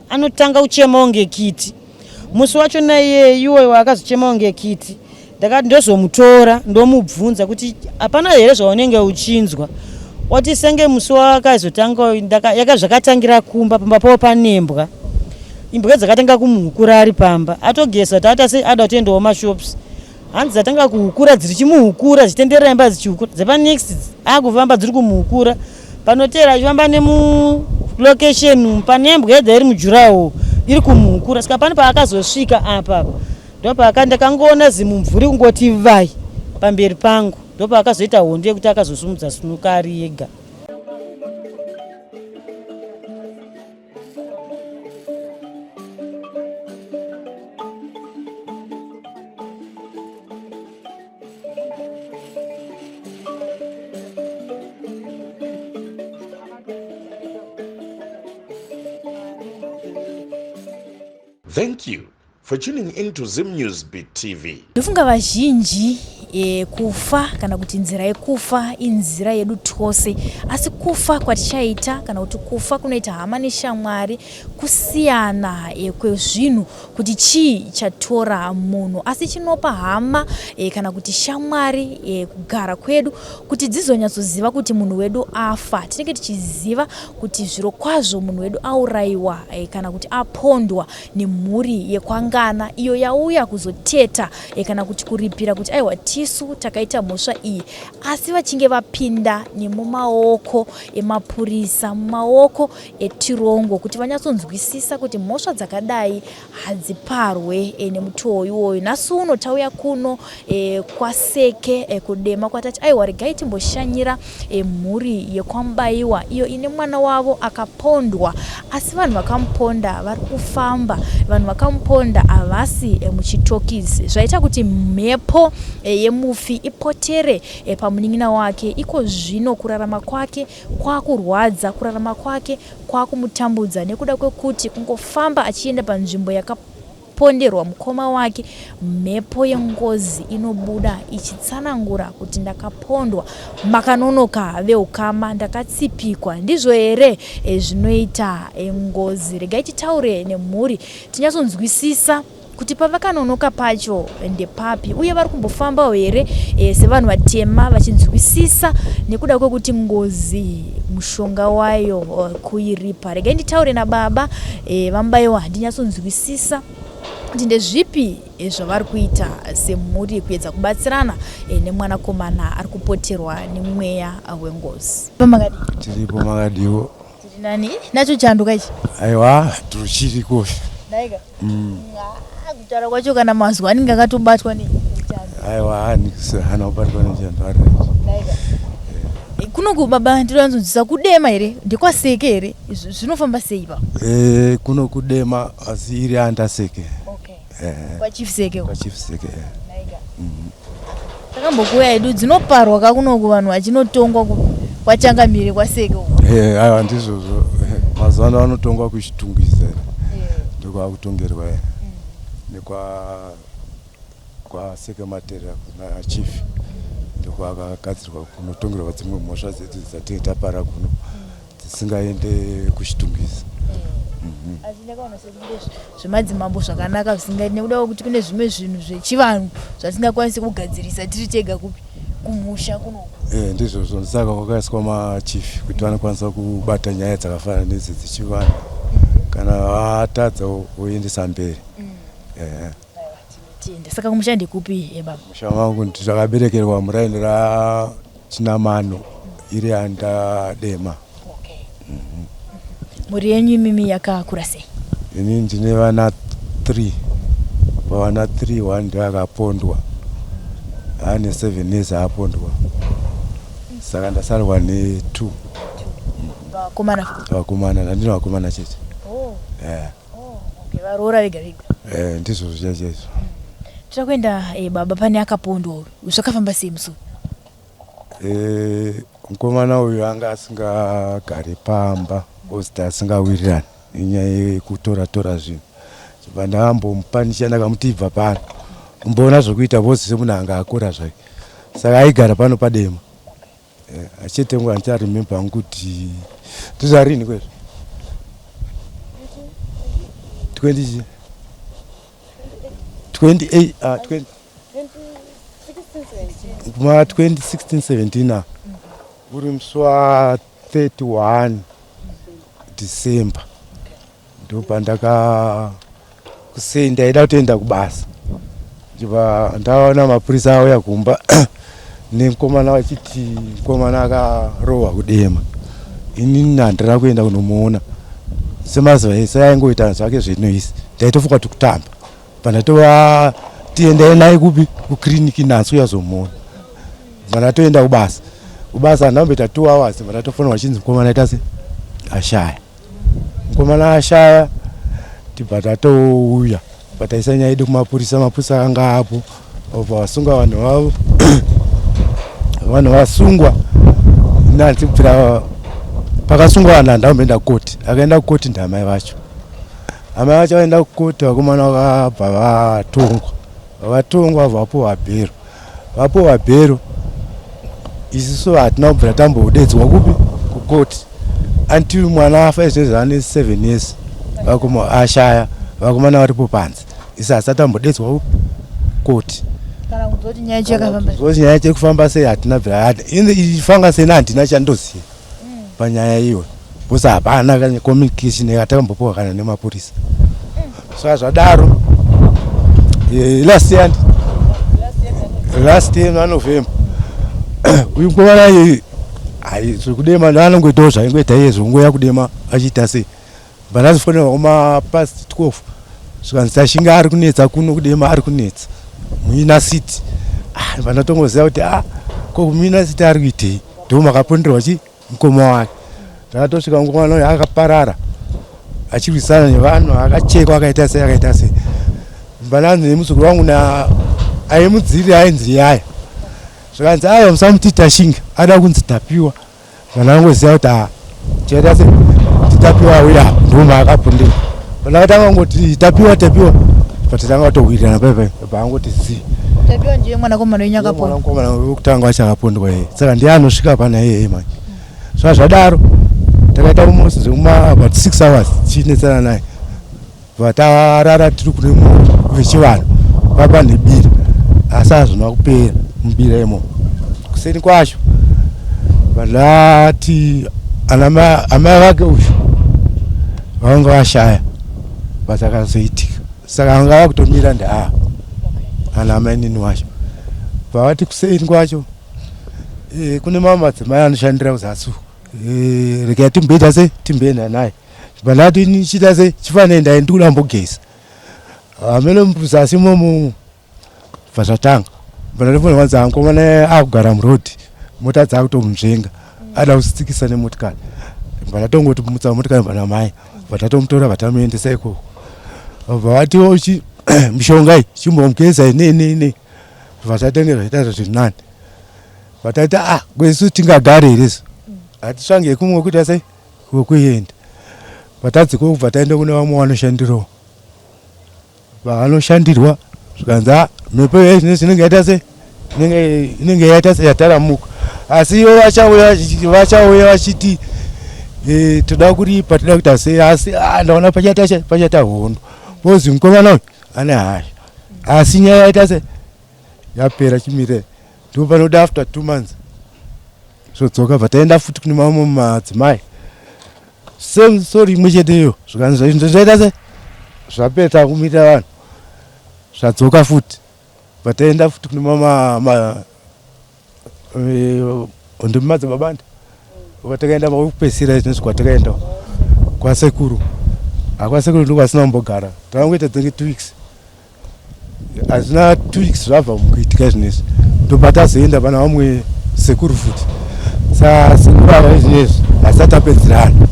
anotanga kuchema kunge kiti. Musi wacho naiye iwoyo waakazochema kunge kiti ndakati ndozomutora ndomubvunza kuti hapana here zvaunenge uchinzwa. Wati senge musi wakazotanga zvakatangira kumba pamba pavo panembwa. Imbwa dzakatanga kumuhukura ari pamba atogeza taata sei ada kutoendawo mashops. Hanzi dzatanga kuhukura dzirichimuhukura dzichitenderera imba dzichihukura dzepanext akufamba dziri kumuhukura panoteera achifamba nemulocation umu pane imbwa yedza iri mujurawo iri kumuhukura saka pane paakazosvika apa ndopaaka ndakangoona zimumvuri kungoti vai pamberi pangu ndopaakazoita hondo yekuti akazosumudza sunuka ari ega. Thank you for tuning in to Zim News Beat TV. Ndofunga vazhinji e, kufa kana kuti nzira yekufa inzira yedu tose, asi kufa kwatichaita kana kuti kufa kunoita hama neshamwari kusiyana e, kwezvinhu kuti chii chatora munhu, asi chinopa hama e, kana kuti shamwari e, kugara kwedu kuti dzizonyatsoziva kuti munhu wedu afa. Tinenge tichiziva kuti zvirokwazvo munhu wedu aurayiwa e, kana kuti apondwa nemhuri yekwaNgana iyo yauya kuzoteta e, kana kuti kuripira kuti aiwa tisu takaita mhosva iyi, asi vachinge vapinda nemumaoko emapurisa, mumaoko etirongo kuti vanyatsonzwisisa kuti mhosva dzakadai hadziparwe e, nemutoo iwoyo. Nhasi uno tauya kuno e, kwaSeke e, kuDema kwatati aiwa regai timboshanyira e, mhuri yekwaMubaiwa iyo ine mwana wavo akapondwa, asi vanhu vakamuponda vari kufamba. Vanhu vakamuponda havasi e, muchitokisi, zvaita kuti mhepo e, yemufi ipotere e, pamunin'ina wake. Iko zvino kurarama kwake kwakurwadza, kurarama kwake kwakumutambudza nekuda kwekuti kungofamba achienda panzvimbo yakaponderwa mukoma wake, mhepo yengozi inobuda ichitsanangura kuti ndakapondwa, makanonoka veukama, ndakatsipikwa. Ndizvo here eh, zvinoita eh, ngozi? Regai titaure nemhuri tinyatsonzwisisa kuti pavakanonoka pacho ndepapi uye vari kumbofambawo here e, sevanhu vatema vachinzwisisa nekuda kwekuti ngozi mushonga wayo eh, kuiripa. Regai nditaure nababa e, vaMubaiwa ndinyatsonzwisisa kuti ndezvipi zvavari kuita semhuri kuedza kubatsirana e, nemwanakomana ari kupoterwa nemweya wengozi. Tiripo makadiwo. Tiri nani? Nacho chando kaichi? Aiwa, tuchiriko. Ndaika. Mm. Ah, kutaura kwacho kana mazwi anenge akatobatwa ne chando. Aiwa, hana kubatwa nechando ari. Ndaika. Eh, kuno baba ndinowanzonzwisa kudema here ndekwaseke here zvinofamba sei pa eh kuno kudema asi iri andaseke okay eh kwachief seke kwachief seke eh Ndaika. Mm. Takambokuuya hedu dzinoparwa ka kunoku vanhu vachinotongwa kwachangamire kwaseke uko. Eh, aiwa ndizvozvo. Mazuva ano vanotongwa kuchitungwiza. Eh. Ndokwakutongerwa eh. Nekwa kwaseke materera kuna chief. Ndokwakagadzirwa kunotongerwa dzimwe mhosva dzedu dzatinenge tapara kuno. Dzisingaende kuchitungwiza. Mm -hmm. Asi ndakaona sekunge zvemadzimambo zvakanaka zvisingaiti nekuda kwekuti kune zvimwe zvinhu zvechivanhu zvatisingakwanisi kugadzirisa tiri tega kupi kumusha kuno. Eh, ndizvozvo saka kwakaiswa machief kuti vanokwanisa kubata nyaya dzakafanana nedzi dzechivanhu kana vatadza voendesa mberi. Mm. Eh. Saka kumusha ndekupi eh, baba? Musha wangu ndakaberekerwa muraini ra Chinamano iri anda Dema. Okay. Mm -hmm. Mhuri yenyu imimi yakakura sei? Ini ndine vana 3. Pavana 3 one ndiye akapondwa. Ane 7 years apondwa. Saka ndasarwa ne 2. Vakomana. Vakomana, ndandine vakomana chete. Oh. Yeah. Oh, okay. Varoora vega vega. Eh, ndizvo zviya chaizvo. Tira kuenda eh, baba pane akapondwa uyu. Zvakafamba sei musi uyu? Eh, mukomana uyu anga asingagari pamba ozita asingawirirani nenyaya yekutora tora zvinhu. Chibva ndambomupanisha ndakamuti ibva pano. Umboona zvokuita vose semunhu anga akura zvake. Saka aigara pano padema. Eh, chete ngo handicha remember hangu kuti ndizvarini kwezvo. 20 28 20 kuma 2016 17 ah. Uri musi wa 31 December ndopandaka kusei ndaida kutoenda kubasa, ndibva ndaona mapurisa auya kumba nemukomana vachiti mukomana akarohwa kudema. Inini handira kuenda kunomuona semazuva ese aingoita zvake zvenoisi, ndaitofunga kuti kutamba. Pandatova tiendai naye kupi kukiriniki nansi uyazomuona. Pandatoenda kubasa, kubasa handamboita 2 hours, pandatofonera vachinzi mukomana aita se ashaya, mukomana ashaya. Tibva tatouya pataisa nyaya yedu kumapurisa. Mapurisa anga apo obva vasunga vanhu vavo. Vanhu vasungwa nanzi kubvira pakasungwa vanhu handamboenda kukoti. Akaenda kukoti ndamai vacho. Amai vacho vaenda kukoti, vakomana vakabva vatongwa. Vatongwa vapuwa bhero, vapuwa bhero. Isisu hatina kubvira tambodedzwa kupi kukoti until mwana afa. Izvezvi ane 7 years vakoma ashaya, vakomana varipo panze. Isi hasati tambodedzwa kupi koti. Kana kunzwa kuti nyaya yacho yakafamba. Kuti nyaya yacho kufamba sei hatina bvira ifanga sei, handina chandoziva panyaya iyoyo because hapana kana communication yatakambopiwa kana nemapurisa. Saka zvadaro, last year, last year maNovember, uyu mukomana hai zvekudema anongoitawo zvaingoita iye, zvongoya kudema achiita sei. Bva kuma past 12 zvikanzi Tashinga ari kunetsa kuno kudema, ari kunetsa muina city. Ah, vandatongoziva kuti a ko muina city ari kuitei, ndo makaponderwa chi mukoma wake. Takatosvika mukomana uyu akaparara achirwisana nevanhu, akachekwa, akaita sei, akaita sei. Mbananzi nemuzukuru wangu na aimudziri ainzi yaya, zvikanzi aiwa musamuti Tashinga, ada kunzi Tapiwa. Vanhu vangoziva kuti a chaita se Tapiwa auya, ndo maakapondera. Vandakatanga kungoti Tapiwa, Tapiwa, patatanga kutowirirana paipai paangoti zi. Tapiwa ndiye mwanakomana wenyu akapona? Mwanakomana wekutanga wacho akapondwa iye, saka ndiye anosvika pana iyeye manje. Saka zvadaro takaita almost zvekuma about 6 hours tichinetsana naye. Vatarara tiri kune vechivanhu papa nebira, asi hazvina kupera mubira imomo. Kuseni kwacho vandati amai vake uyu vanga vashaya patakazoitika, saka vanga vakutomira ndeava ana amainini wacho. Pavati kuseni kwacho kune mamwe madzimai anoshandira kuzasi uku, regai timboita sei, timboenda naye. Vandati nichiita sei, chifanei ndai ndikuda kumbogeza hamene muzasi imomo. Bva zvatanga vanatofona kwanzi mukomana akugara murodhi, mota dzakutomunzvenga, ada kuzitsikisa nemotikari. Bva tatongoti mutsa motikari bva namai bva tatomutora bva tamuendesa ikoko. Bva vatiwo mishonga iyi chimbomugezai nei nei nei. Bva tatenge zvaita zviri nani. Vatati ah kwesu tingagare here isu, hatitsvange kumwe kuita sei kwekuenda. Vatadziko kubva taenda kune vamwe vanoshandirawo, vanoshandirwa zvikanzi a mhepo izvinezvi inenge yaita sei, inenge yaita sei, yataramuka. Asi ivo vachauya, vachauya vachiti toda kuripa, toda kuita sei. Asi ndaona pachaita pachaita hondo because mukomana uyu ane hasha. Asi nyaya yaita sei, yapera, chimire ndo panoda after 2 months zvodzoka. Bva taenda futi kune mamwe madzimai, same story imwe cheteyo. Zvikanzi zvaita sei, zvapeta kumita vanhu, zvadzoka futi. Bva taenda futi kune mamwe ndimadzibabanda vatakaenda makupedzisira izvinezvi kwatakaenda kwasekuru. Akwasekuru ndokwasina kumbogara, takangoita dzinge 2 weeks, hazvina 2 weeks zvabva mukuitika izvinezvi, ndobva tazoenda pana vamwe sekuru futi. Saa sekuru ava izvinezvi hasati tapedzerana.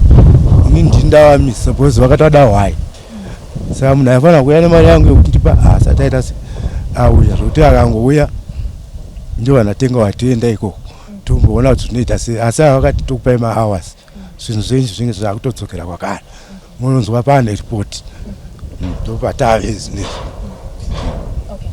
Ini ndini ndavamisa because vakatoda hwai, saka munhu aifanira kuuya nemari yangu yekundipa haasati aita se auya, zvokuti akangouya ndio vanatenga watoenda ikoko, tomboona kuti zvinoita sei. Asi ava vakati tokupai mahours, zvinhu zvenyu zvinenge zvakutodzokera kwakare, munonzwa pane ripoti. Ndopatave zvinezvi. Okay.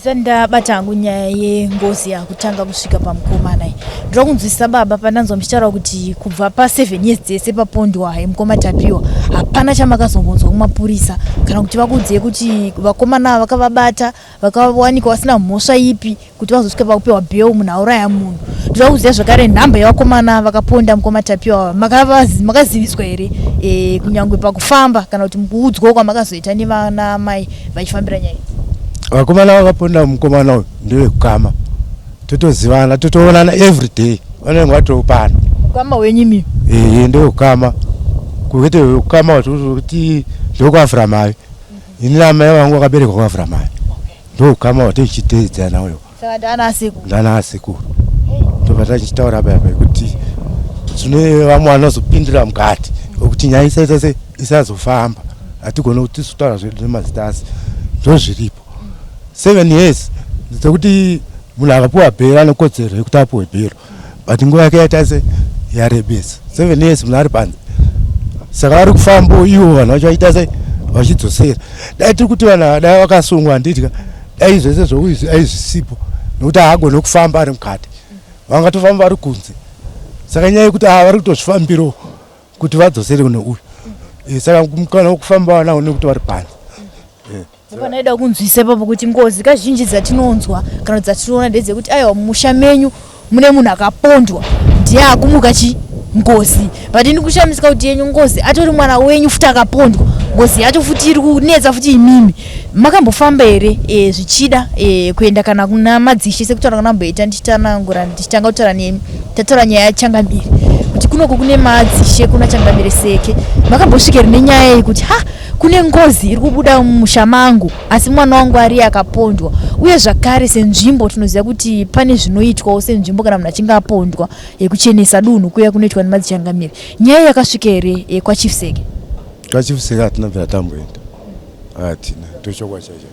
Ndisati ndabata hangu nyaya yengozi yakutanga kusvika pamukomana iyi, ndoda kunzwisisa baba pandanzwa muchitaura kuti kubva pa7 years dzese papondwa mukoma Tapiwa hapana chamakazombonzwa kumapurisa kana kuti vakuudzei kuti vakomana ava vakavabata vakawanikwa vasina mhosva ipi kuti vazosvika pakupiwa bail munhu auraya munhu. Ndoda kuziva zvakare nhamba yevakomana vakaponda mukoma Tapiwa ava makaziviswa here kunyangwe pakufamba kana kuti mukuudzwawo kwamakazoita nevana mai vachifambira nyaya idzi? Vakomana vakaponda mukomana uyu ndevekukama, totozivana, totoonana every day, vanenge vatopano. Ukama hwenyu imi? Ehe, ndevekukama, kwete ukama kuti ndokwaVhuramai, ini namai vangu vakaberekwa kwaVhuramai, ndoukama hwatichiteedzana uyo. Saka ndana asekuru? Ndana asekuru, ndobva tachitaura paya pekuti tine vamwe vanozopindira mukati wekuti nyaya isaita se isazofamba, hatigone kuti tizotaura zvedu nemazita, asi ndozviripo. 7 years dzekuti munhu akapiwa bhero ane kodzero yekuti apiwe bhero, but nguva yake yaita se yarebesa. 7 years munhu ari panze, saka vari kufamba ivo vanhu vacho vachiita se vachidzosera. Dai tiri kuti vanhu ava dai vakasungwa, handitya dai zvese zvoizvi aizvisipo, nekuti haagone kufamba ari mukati, vangatofamba vari kunze. Saka nyaya yekuti ava vari kutozvifambirawo kuti vadzosere kune uyu, saka mukana wekufamba vanawo nekuti vari panze. Panaida kunzwisa ipapo kuti ngozi kazhinji dzatinonzwa kana dzatinoona ndedzekuti aiwa, mumusha menyu mune munhu akapondwa, ndiye akumuka chi ngozi, but ini kushamisika kuti yenyu ngozi atori mwana wenyu futi akapondwa, ngozi yacho futi iri kunetsa futi imimi. Makambofamba here zvichida kuenda kana kuna madzishe, sekutaura kanamboita ndichitanangura ndichitanga kutaura nemi, tataura nyaya yaChangamire kuti kunoko kune madzishe kuna Changamire Seke, makambosvika here nenyaya iyi kuti ha, kune ngozi iri kubuda mumusha mangu asi mwana wangu ariye akapondwa? Uye zvakare senzvimbo tinoziva kuti pane zvinoitwawo senzvimbo kana munhu achinge apondwa, yekuchenesa dunhu kuya kunoitwa nemadzichangamire. Nyaya yakasvika here kwaChief Seke? KwaChief Seke hatina bvira tamboenda, hatina, ndochokwa chaicho,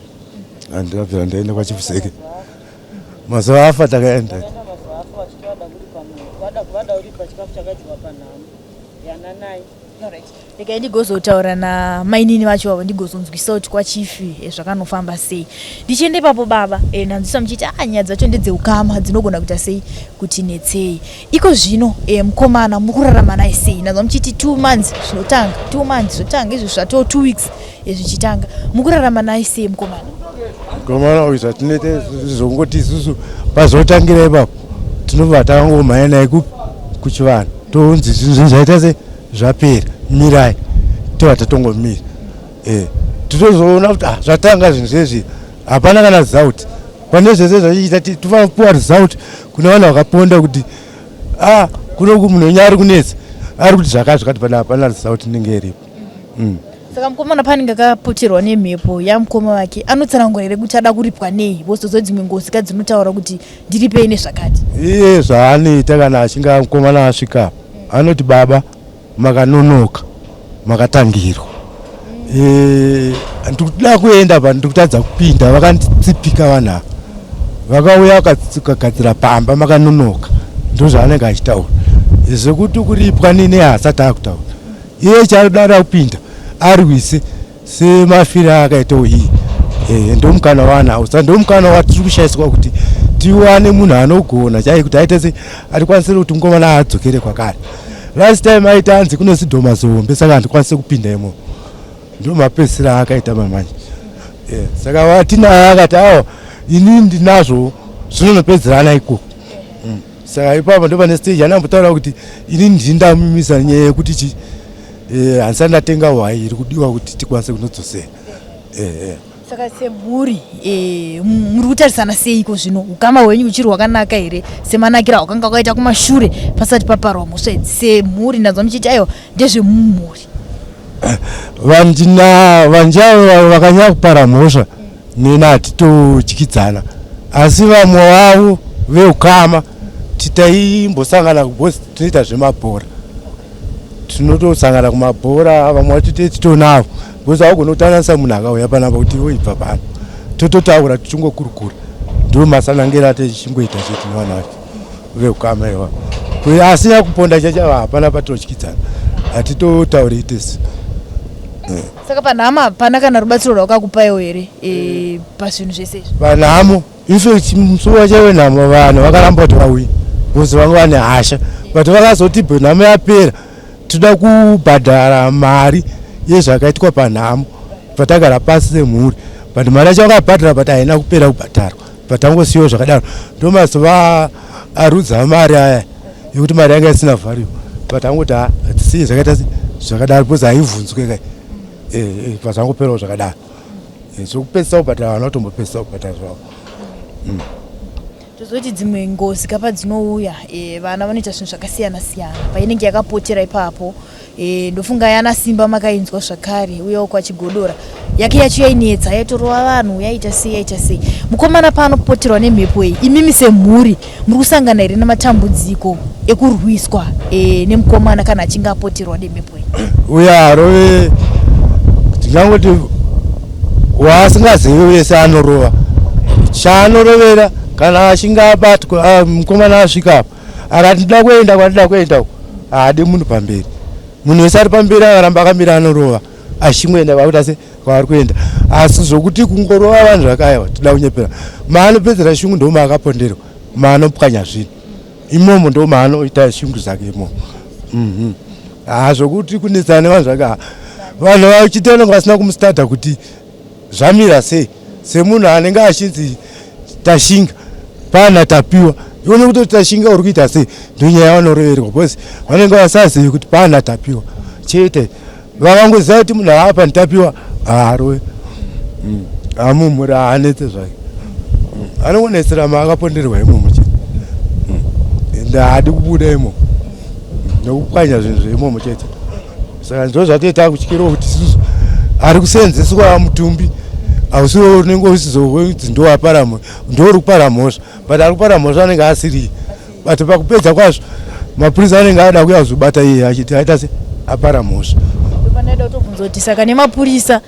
handina bvira ndaenda kwaChief Seke. Mazuva afa takaenda. Vada uripa chikafu chakadyiwa panhamo yananai. Regai ndigozotaura namainini vacho avo, ndigozonzwisa kuti kwaChief zvakanofamba sei. Ndichienda ipapo baba, ndanzwisa muchiti a nyaya dzacho ndedzeukama, dzinogona kuita sei kuti netsei. Iko zvino mukomana muri kurarama naye sei? Ndanzwa muchiti 2 months zvinotanga, 2 months zvotanga, izvo zvatoo 2 weeks zvichitanga. Muri kurarama naye sei mukomana? Mukomana uyu zvatinoita zvongoti isusu pazotangira ipapo tinobva tangomhanya naye kuchivanhu, tounzi zvinhu zvaita se zvapera, mirai, tobva tatongomira. Tinozoona kuti ah, zvatanga zvinhu zvezvi, hapana kana result pane zvese zvachiita. Tofanira kupiwa result kune vanhu vakaponda kuti ah, kunoku munhu wenyu ari kunetsa, ari kuti zvakati zvakati, pana hapana result inenge iripo. Saka mukomana paanenge akapoterwa nemhepo yamukoma wake anotsanangura here kuti ada kuripwa nei? Vozozo dzimwe ngozi ka dzinotaura kuti ndiripei nezvakati. Iye zvaanoita kana achinge mukomana asvika, anoti, "Baba, makanonoka, makatangirwa. Ndikuda kuenda pa ndikutadza kupinda, vakanditsipika vanhu ava, vakauya vakagadzira pamba, makanonoka." Ndo zvaanenge achitaura. Zvekuti kuripwa nini haasati akutaura. Iye chaanoda kupinda arwise semafiro aakaitawo iye. Ndomukana waanawo, saka ndomukana watiri kushaiswa kuti tiwane munhu anogona chai kuti aite se atikwanisire kuti mukomana adzokere kwakare. Last time aita anzi kune zidhoma zihombe, saka handikwanise kupinda imomo. Ndo mapedzisiro aakaita mamanje. Saka watinaye akati awa, inini ndinazvo, zvinonopedzerana ikoko. Saka ipapo ndo pane stage anambotaura kuti inini ndini ndamumisa nyaya yekuti chi handisati ndatenga hwai iri kudiwa kuti tikwanise kunodzosera. Saka semhuri muri kutarisana seiko zvino? Ukama hwenyu uchiri hwakanaka here semanakiro ahwakanga kwakaita kumashure pasati paparwa mhosva idzi? Semhuri ndanzwa muchiti aiwa, ndezvemumhuri. Vandina vanjavo vakanyanya kupara mhosva neni hatitodyidzana, asi vamwe vavo veukama titaimbosangana because tinoita zvemabhora, tinotosangana kumabhora. Vamwe vacho titonavo because haugoni kutandanisa munhu akauya panapa kuti oibva pano, tototaura tichingokurukura. Ndo masanangiro atichingoita chete nevanhu vacho veukama ivavo. Asi nyakuponda chacho hapana patodyidzana, hatitotauri tese. Saka panhamo hapana kana rubatsiro rwakakupaiwo here e, pazvinhu zvese izvi? Panhamo, infact musi wacho wenhamo vanhu vakaramba kuti vauye because vanga vane hasha, but vakazoti nhamo yapera toda kubhadhara mari yezvakaitwa panhamo. Patagara pasi semhuri, but mari yacho vakabhadhara, but haina kupera kubhadharwa, but tangosiyiwo zvakadaro. Ndo mazuva arudza mari aya yekuti mari yanga isina value, but angoti hatisii zvakaita zvakadaro because haibvunzwe kai, pazvangoperawo zvakadaro. Zvokupedzisa kubhadhara vana kutombopedzisa kubhadhara zvavo. Tozoti dzimwe ngozi kapa dzinouya, vana vanoita zvinhu zvakasiyana siyana painenge yakapotera ipapo. Ndofunga yana Simba makainzwa zvakare, uyewo kwaChigodora yake yacho yainetsa, yaitorova vanhu, yaita sei yaita sei. Mukomana paanopoterwa nemhepo iyi, imimi semhuri muri kusangana here nematambudziko ekurwiswa nemukomana kana achinge apoterwa nemhepo iyi? Uye arove, ndingangoti waasingazivi wese anorova. Chaanorovera kana achinge abatwa, mukomana asvika apa akati ndida kuenda kwandida kuenda uko, haadi munhu pamberi. Munhu wese ari pamberi akaramba akamira anorova achingoenda kwakuita se kwaari kuenda. Asi zvokuti kungorova vanhu zvakaiwa, tida kunyepera, maanopedzera shungu ndo maakaponderwa, maanopwanya zvinhu imomo, ndo maanoita shungu dzake imomo. Ha, zvokuti kunetsana nevanhu zvaka, vanhu vachiita vanenge vasina kumustadha kuti zvamira sei. Semunhu anenge achinzi Tashinga pana Tapiwa, ione kutoti Tashinga uri kuita sei, ndonyaya yavanoroverwa because vanenge vasazivi kuti pana Tapiwa chete. Vakangoziva kuti munhu apa ndiTapiwa, haarove amumhuri, haanetse zvake. Anongonetsera maakaponderwa imomo chete, ende haadi kubuda imomo nekupwanya zvinhu zveimomo chete. Saka ndo zvatoita kutyirawo kuti isusu ari kusenzeswa mutumbi hausiwo unenge usizonzi ndowapara, ndouri kupara mhosva, but ari kupara mhosva anenge asiri. But pakupedza kwazvo mapurisa anenge ada kuya kuzobata iye achiti aita se apara mhosva. Ndopanoida kutobvunza kuti saka nemapurisa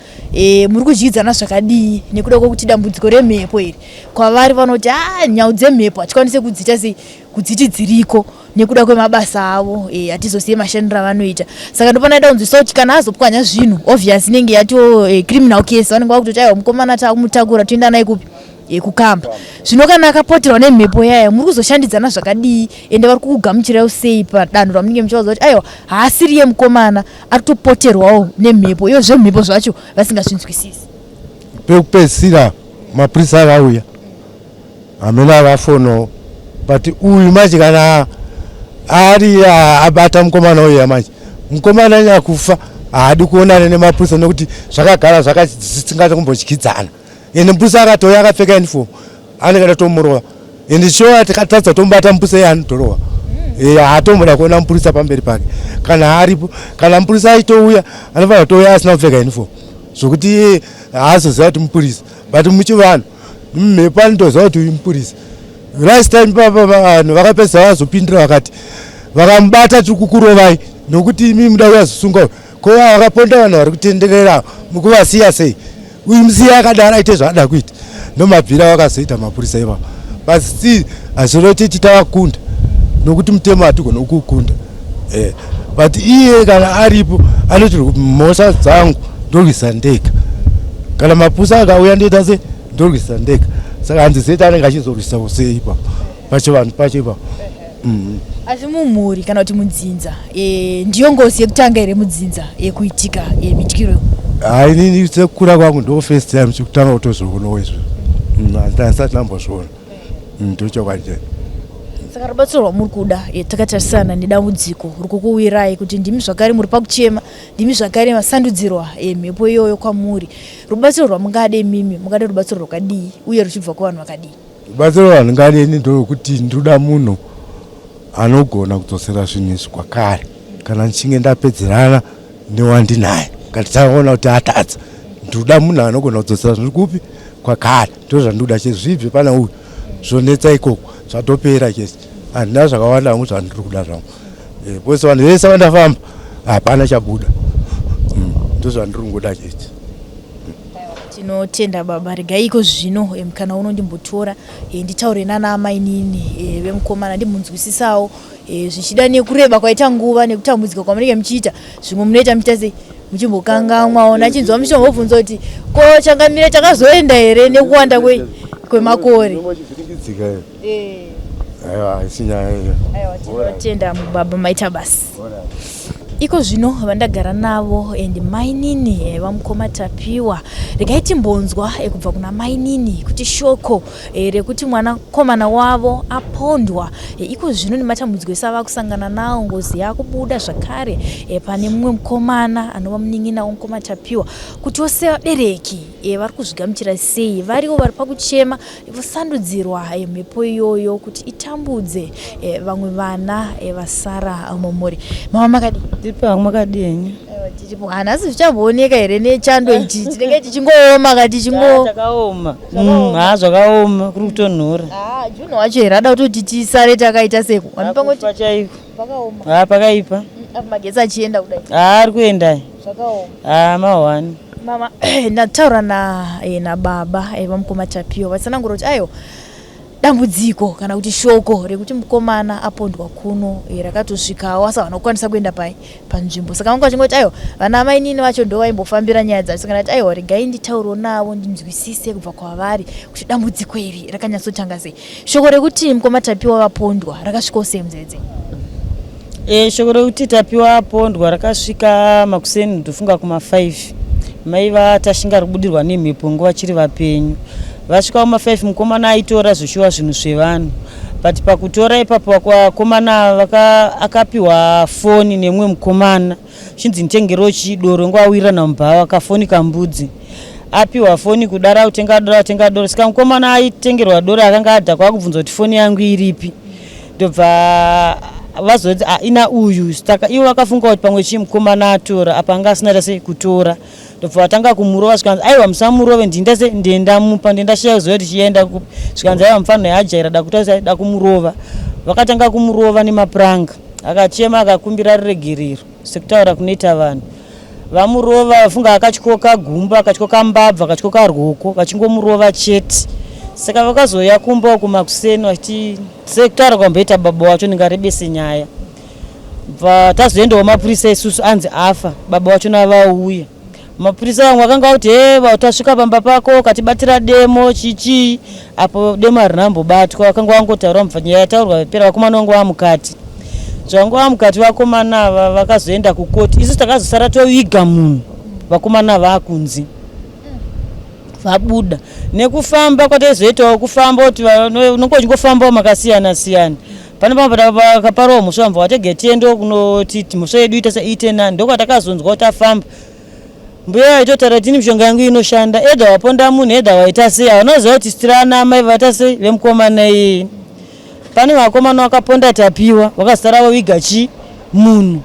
muri kudyidzana zvakadii, nekuda kwekuti dambudziko remhepo iri kwavari vanoti a nhau dzemhepo hatikwanise kudziita sei, kudziti dziriko nekuda kwemabasa avo, hatizozive mashandiro avanoita. Saka ndopanoida kunzwisa kuti kana azopwanya zvinhu, obvious inenge yato criminal case, vanenge vakutoti aiwa, mukomana takumutakura toenda naye kupi, kukamba. Zvino kana akapoterwa nemhepo yaya, muri kuzoshandidzana zvakadii, ende vari kukugamuchirawo sei padanho ramunenge muchivaudza kuti aiwa, haasiriye mukomana, ari kutopoterwawo nemhepo, iyo zvemhepo zvacho vasingazvinzwisisi? Pekupedzisira mapurisa akauya, hamene avafonowo, but uyu manje kana ari abata mukomana uya manje, mukomana nyakufa haadi kuonana nemapurisa nekuti zvakagara zvakasingati kumbodyidzana. Ende mupurisa akatouya akapfeka uniform anenge adatomurova, ende sure tikatadza tomubata mupurisa iye anotorova. Haatomboda kuona mupurisa pamberi pake kana aripo. Kana mupurisa achitouya anofanira kutouya asina kupfeka uniform zvokuti iye haazoziva kuti mupurisa, but muchivanhu mumhepo anotoziva kuti uyu mupurisa. Last time papa vanhu vakapedzisa vazopindira vakati vakamubata, tiri kukurovai nokuti imi muda kuyazosunga ko vakaponda vanhu vari kutenderera, mukuvasiya sei? Uyu musiya akadaro aite zvaada kuita. Ndomabvira vakazoita mapurisa ivavo, but still hazviroti tavakunda nokuti mutemo hatigona kukunda. But iye kana aripo anoti mhosva dzangu ndorwisa ndega, kana mapurisa akauya ndoita se ndorwisa ndega. Saka handizivi anenge achizorwisawo sei ipapo pachivanhu pacho ipapo. Asi mumhuri kana kuti mudzinza, ndiyo ngozi yekutanga here mudzinza yekuitika yemityiro? Hai, inini sekukura kwangu ndo first time chekutanga kutozvionawo izvo, handisati ndambozviona, ndochokwadi chaicho. Saka rubatsiro rwamuri kuda, takatarisana nedambudziko ruri kukuwirai kuti ndimi zvakare muri pakuchema, ndimi zvakare masandudzirwa mhepo iyoyo kwamuri, rubatsiro rwamungade imimi, mungade rubatsiro rwakadii uye ruchibva kuvanhu vakadii? Rubatsiro rwandingadeni ndorwekuti ndinoda munhu anogona kudzosera zvinhu izvi kwakare kana ndichinge ndapedzerana newandinaye, kana tichaona kuti atadza. Ndinoda munhu anogona kudzosera zvinhu kupi kwakare, ndo zvandinoda chete, zvibve pana uyu zvonetsa ikoko zvatopera chese. Handina zvakawanda hangu zvandiri kuda zvangu, because vanhu vese vandafamba hapana chabuda. Ndo zvandiri kungoda chete. Tinotenda baba. Regai iko zvino mukana uno ndimbotora nditaure nana amainini vemukomana, ndimunzwisisawo. Zvichida nekureba kwaita nguva nekutambudzika kwamunenge muchiita, zvimwe munoita muchiita sei. Muchimbokangamwawo nachinzwa mushonga wobvunza kuti ko changamire takazoenda here nekuwanda kwemakore. Eh. Aiwa, haisi nyaya iyo. Aiwa, tinotenda mubaba, maita basa. Iko zvino vandagara navo and mainini vamukoma Tapiwa. Regai timbonzwa kubva kuna mainini kuti shoko rekuti mwanakomana wavo apondwa iko zvino nematambudziko ese ava kusangana nawo, ngozi yakubuda zvakare pane mumwe mukomana anova munin'ina womukoma Tapiwa, kuti ose vabereki vari kuzvigamuchira sei, variwo vari pakuchema vosandudzirwa mhepo iyoyo kuti itambudze vamwe vana vasara mumhuri. Mama, makadii? Tiripo, makadii henyu? Tiripo. Hanhasi zvichambooneka here nechando ichi? Tinenge tichingooma ka tichingo Takaoma. Ha, zvakaoma, kuri kutonhora. Ah, June wacho here ada kutoti tisare takaita seko. Kufa chaiko. Pakaoma. Ha, pakaipa. Apo magetsi achienda kudai. Ha, ari kuendai. Zvakaoma. Ha, mahwani. Mama, ndataura nababa vamukoma Tapiwa, vatsanangura kuti aiwa, dambudziko kana kuti shoko rekuti mukomana apondwa kuno rakatosvikawo, asi havana kukwanisa kuenda pai panzvimbo. Saka vanga vachingoti aiwa, vana mainini vacho ndo vaimbofambira nyaya dzacho. Saka ndati aiwa, regai nditauriwo navo ndinzwisise kubva kwavari kuti dambudziko iri rakanyatsotanga sei. Shoko rekuti mukoma Tapiwa vapondwa rakasvikawo sei munzeve? Shoko rekuti Tapiwa apondwa rakasvika makuseni, ndofunga kuma5. Mai vaTashinga kubudirwa nemhepo nguva chiri vapenyu. Vasvika kuma5, mukomana aitora zvoshuwa zvinhu zvevanhu, but pakutora ipapo vakomana akapiwa foni nemumwe mukomana, chinzi nditengerewo chidoro. Nguva awirirana mubhawa, kafoni kambudzi. Apiwa foni kudara, kutenga doro, atenga doro. Saka mukomana aitengerwa doro akanga adhakwa, akubvunza kuti foni yangu iripi. Ndobva vazoti, "Ah, ina uyu." Saka ivo vakafunga kuti pamwe chii mukomana atora, apa anga asina tase kutora. Ndobva vatanga kumurova. Zvikanzi, "Aiwa, musamurove, ndinda se ndendamupa." Ndendashaya kuziva kuti chienda kupi. Zvikanzi, "Aiwa, mufanira yajaira da kuita da kumurova." Vakatanga kumurova nemapuranga. Akachema, akakumbira ruregerero sekutaura kunoita vanhu. Vamurova, vafunga akatyoka gumbo, akatyoka mbabvu, akatyoka rwoko, vachingomurova chete. Saka vakazouya kumba uku makuseni vachiti, sekutaura kwamboita baba wacho, ndingarebese nyaya, bva tazoendawo mapurisa isusu, anzi afa. Baba wacho navauya mapurisa, vamwe vakanga kuti, "He, tasvika pamba pako katibatira demo chichii." Apo demo harina ambobatwa, vakanga vangotaura. Mubva nyaya yataurwa pera, vakomana vangu vamukati, zvavanga vamukati, vakomana ava vakazoenda kukoti. Isu takazosara toviga munhu, vakomana vaakunzi vabuda. Nekufamba kwataizoitawo, kufamba kuti unonge uchingofambawo makasiyana siyana, pane pamwe pakaparawo mhosva, mubva watege tiendewo kunoti mhosva yedu ite ite nani. Ndokwatakazonzwa kuti tafamba, mbuya vaitotaura kuti, "Ini mishonga yangu inoshanda, either waponda munhu, either waita sei." Havanoziva kuti tiri ana amai vaita sei vemukomana iyeye. Pane vakomana vakaponda Tapiwa, vakazosara voviga chi munhu,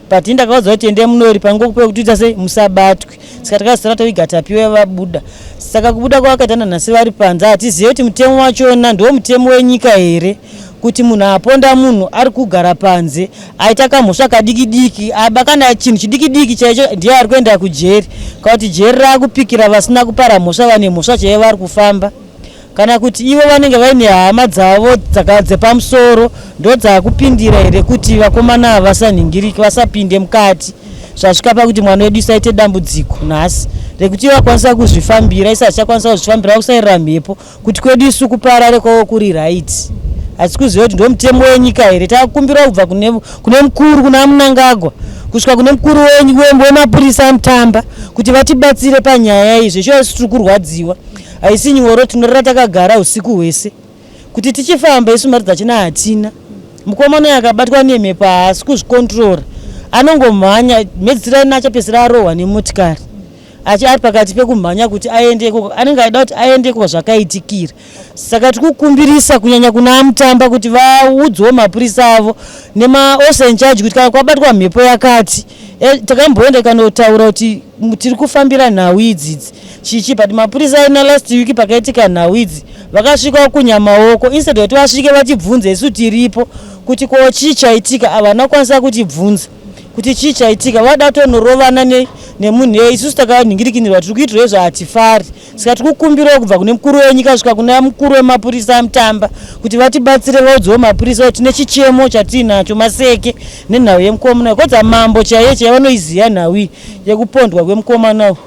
but ndakaudza kuti ende munori pangokupe kuti ita sei musabatwe. Saka takazosara toviga Tapiwa vabuda. Saka kubuda kwavakaita nanhasi vari panze. Hatizive kuti mutemo wachona ndo mutemo wenyika here, kuti munhu aponda munhu ari kugara panze, aita kamhosva kadiki diki, aba kana chinhu chidiki diki chaicho, ndiye ari kuenda kujeri, kana kuti jeri raakupikira vasina kupara mhosva, vane mhosva chaivo vari kufamba, kana kuti ivo vanenge vaine hama dzavo dzepamusoro ndo dzaakupindira here kuti vakomana ava vasanhingiriki, vasapinde mukati? Zvasvika pakuti mwana wedu isaite dambudziko nhasi rekuti ivo vakwanisa kuzvifambira, isi hatichakwanisa kuzvifambira, kusairira mhepo kuti kwedu isu kuparare kwavo kuri right. Hatisi kuziva kuti ndo mutemo wenyika here. Takumbira kubva kune mukuru, kuna Mnangagwa, kusvika kune mukuru wemapurisa Mutamba, kuti vatibatsire panyaya iyi. Zveshuwa isu tiri kurwadziwa, haisi nyoro. Tinorara takagara usiku hwese kuti tichifamba isu mari dzachina hatina. Mukomana uyu akabatwa nemhepo haasi kuzvikontrora, anongomhanya, mhedzisira achapedzisira arohwa nemotikari achi ari pakati pekumhanya kuti aende ikoko, anenge aida kuti aende ikoko zvakaitikira. Saka tiri kukumbirisa kunyanya kuna Mutamba kuti vaudzewo mapurisa avo nemaofficer in charge kuti kana kwabatwa mhepo yakati, takamboenda ikanotaura kuti tiri kufambira nhau idzidzi chichi, but mapurisa aina last week pakaitika nhau idzi vakasvikawo kunyamaoko. Instead kuti vasvike vatibvunze isu tiripo kuti ko chii chaitika, havana kukwanisa kutibvunza. Kuti chii chaitika, vada kutonorovana nemunhu iyeye. Isusu takanhingirikinirwa tiri kuitirwa izvo, hatifari. Saka tiri kukumbirawo kubva kune mukuru wenyika kusvika kuna mukuru wemapurisa aMutamba kuti vatibatsire, vaudzewo mapurisa kuti tine chichemo chatiinacho Maseke nenhau yemukomana uyu. Kodza mambo chaiye chaiye vanoiziva nhau iyi yekupondwa kwemukomana uyu,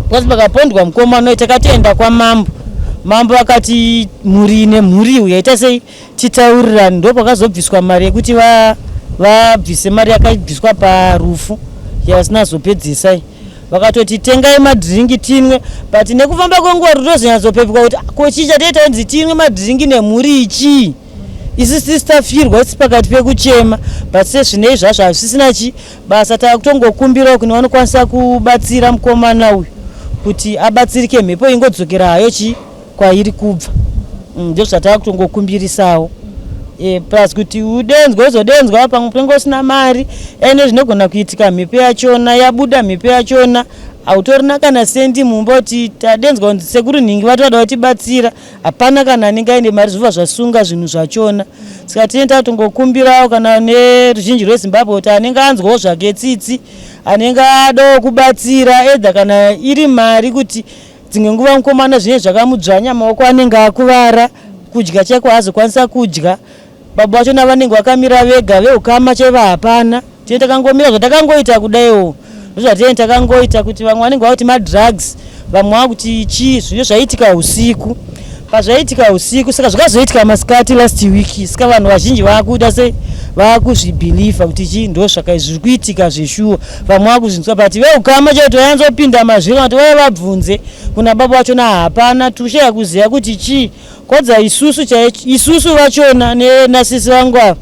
because pakapondwa mukomana uyu takatoenda kwamambo, mambo akati mhuri nemhuri iyi yaita sei titaurirani. Ndo pakazobviswa mari yekuti vabvise mari yakabviswa parufu yavasina zopedzisai. Vakatoti tengai madhiringi tinwe, but nekufamba kwenguva rutozonyatsopepukwa kuti ko chii chatoita kunzi tinwe madhiringi nemhuri ichii, isu sisi tafirwa isi pakati pekuchema. But sezvinei zvazvo hazvisisina chi basa, takutongokumbirawo kune vanokwanisa kubatsira mukomana uyu kuti abatsirike, mhepo ingodzokera hayo chi kwairi kubva. Ndozvatava kutongokumbirisawo. Plus kuti udenzwe uzodenzwa pamwe unenge usina mari, ende zvinogona kuitika mhepo yachona yabuda, mhepo yachona hautorina kana sendi mumba, kuti tadenzwa kunzi sekuru nhingi vati vada kutibatsira, hapana kana anenge aine mari, zvobva zvasunga zvinhu zvachona. Saka tinenge tatongokumbirawo kana neruzhinji rweZimbabwe kuti anenge anzwawo zvake tsitsi, anenge adawo kubatsira edha kana iri mari, kuti dzimwe nguva mukomana zvinenge zvakamudzvanya maoko, anenge akuvara, kudya chaiko haazokwanisa kudya. Baba vachona vanenge vakamira vega, veukama chaivo hapana. Tinenge takangomira zvatakangoita kudaiwo, ndozvatinenge takangoita, kuti vamwe vanenge vakuti madrugs, vamwe vakuti chii. Zvinenge zvaitika usiku, pazvaitika usiku, saka zvakazoitika masikati last week. Saka vanhu vazhinji vakuita sei, vakuzvibhilivha kuti chii, ndo zvaka zviri kuitika zveshuwa. Vamwe vakuzvinzwa, but veukama chaivo toyanzopinda mazviri kuti vaya vabvunze kuna baba vachona, hapana. Tushaya kuziva kuti chii kodza isusu chai isusu vachona nasisi vangu ava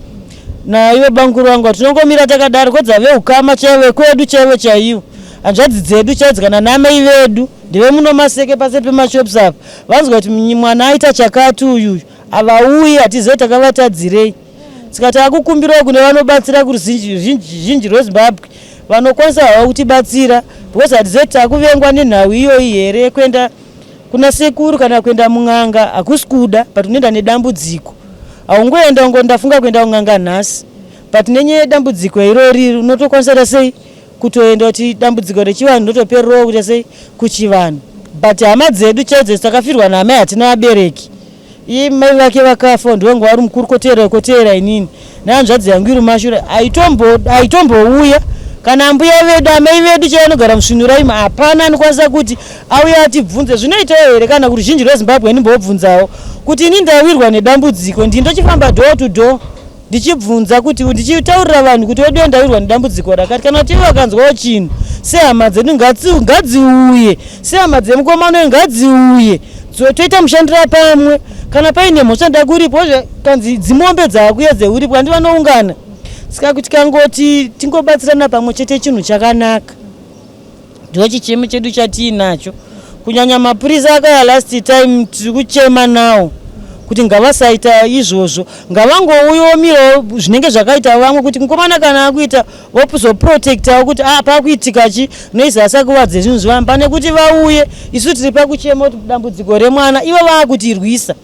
naivo banguru vangu, tinongomira takadaro. Kodza veukama chaivo vekwedu chaivo chaivo, hanzvadzi dzedu chaidzo kana namai vedu ndeve muno Maseke paseri pemashops apa, vanzwa kuti mwana aita chakati uyuyu, havauyi. Hatizive takavatadzirei. Saka taakukumbirawo kune vanobatsira kuruzhinji rweZimbabwe vanokwanisa havo kutibatsira, because hatizive kuti takuvengwa nenhau iyoyi here. Kuenda kuna sekuru kana kuenda mun'anga hakusi kuda, but unoenda nedambudziko. Haungoenda ungo ndafunga kuenda kun'anga nhasi, but nenyaya yedambudziko irori unotokwanisa ta sei kutoenda kuti dambudziko rechivanhu ndotopererawo kuita sei kuchivanhu. But hama dzedu chaidzo takafirwa naamai, hatina vabereki. Iye mai vake vakafa, ndiwangu vari mukuru, koteera koteera inini nehanzvadzi yangu iri mumashure, aitombouya kana ambuya vedu, amai vedu chaivo vanogara musvinuraima, hapana anokwanisa kuti auye atibvunze zvinoitawo here. Kana kuruzhinji rweZimbabwe ndimbobvunzawo kuti ini ndawirwa nedambudziko, ndii ndochifamba door to door ndichibvunza kuti ndichitaurira vanhu kuti wedu ndawirwa nedambudziko rakati. Kana kuti ivo vakanzwawo chinhu sehama dzedu ngadziuye, sehama dzemukomana uyu ngadziuye, toita mushandira pamwe. Kana paine mhosva nda kuripo kanzi dzimombe dzaakuya dzeuripo handi vanoungana. Saka kuti kangoti tingobatsirana pamwe chete, chinhu chakanaka. Ndo chichemo chedu chatiinacho, kunyanya mapurisa akaya last time, tiri kuchema nawo kuti ngavasaita izvozvo, ngavangouyiwo zvinenge zvakaita vamwe, kuti mukomana kana akuita vozoprotectawo kuti ah, pakuitika chi noise asakuvadze zvinhu zvivamwe, pane kuti vauye isu tiri pakuchema kuti dambudziko remwana, ivo vaakutirwisa,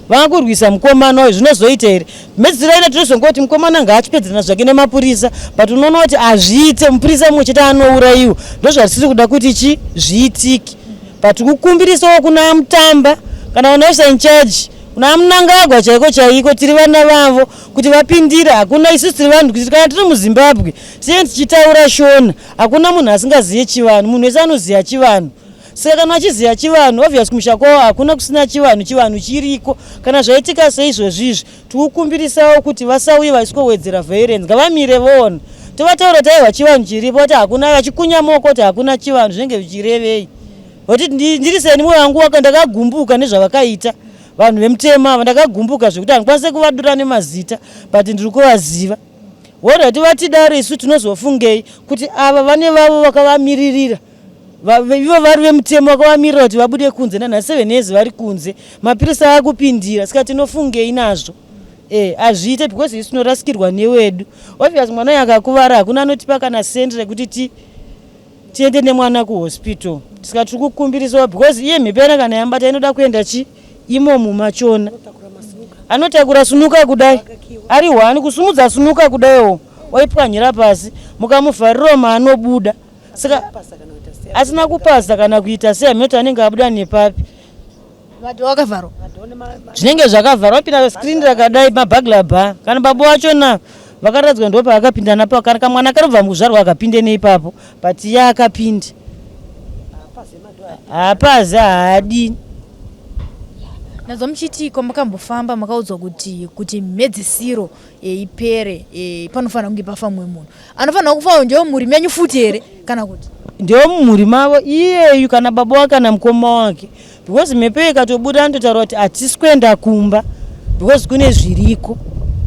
vakurwisa mukomana uyu. Zvinozoita here mhedzisiro ina tinozongoti mukomana ngaachipedzerana zvake nemapurisa, but unoona kuti hazviite, mupurisa mumwe chete anourayiwa. Ndozvatisiri kuda kuti chi zviitike, but kukumbirisawo kuna Mutamba kana vana officer in charge, kuna Mnangagwa chaiko chaiko, tiri vana vavo, kuti vapindire. Hakuna, isusu tiri vanhu kuti kana tiri muZimbabwe sei tichitaura Shona, hakuna munhu asingazive chivanhu. Munhu wese anoziva chivanhu. Saka kana vachiziva chivanhu, obvious kumusha kwavo hakuna kusina chivanhu, chivanhu chiriko. Kana zvaitika seizvozvi izvi, tikukumbirisawo kuti vasauye vachisikowedzera violence, ngavamire voona. Tovataura kuti aiwa, chivanhu chiripo, vati hakuna, vachikunya maoko kuti hakuna chivanhu, zvinenge zvichirevei? Voti ndiri seni, mwoyo wangu ndakagumbuka nezvavakaita vanhu vemutemo ava. Ndakagumbuka zvekuti handikwanise kuvadura nemazita, but ndiri kuvaziva. Worati vatidaro, isu tinozofungei kuti ava vane vavo vakavamiririra, ivo vari vemutemo vakavamirira kuti vabude kunze nanhasi 7 years vari kunze, mapurisa akupindira, saka tinofungei nazvo? Hazviite because isu tinorasikirwa newedu. Obvious mwana uyu akakuvara, hakuna anotipa kana sendi rekuti tiende nemwana kuhospital. Saka tiri kukumbirisawo because iye mhepo yana kana yambata inoda kuenda chi imomo machona, anotakura sunuka kudai ari hwani kusumudza sunuka kudaiwo. Oipwanyira pasi, mukamuvharirawo maanobuda. Saka asina kupasa kana kuita sei, hameno anenge abuda nepapi. Madhoo akavharwa. Zvinenge zvakavharwa, wapinda screen rakadai mabhagla bar. Kana baba wachona vakaradzwa ndo paakapinda napo, kana kamwana karobva mukuzvarwa akapinde neipapo, but iye akapinda haapazi, haadi. Nazwa muchiti kwamakambofamba makaudzwa kuti mhedzisiro ipere panofanira kunge pafa mumwe munhu. Anofanira kufawo ndewemumhuri menyu futi here kana kuti? Ndewemumhuri mavo iyeyu, kana baba wake kana mukoma wake, because mhepo ikatobuda anototaura kuti hatisi kuenda kumba because kune zviriko.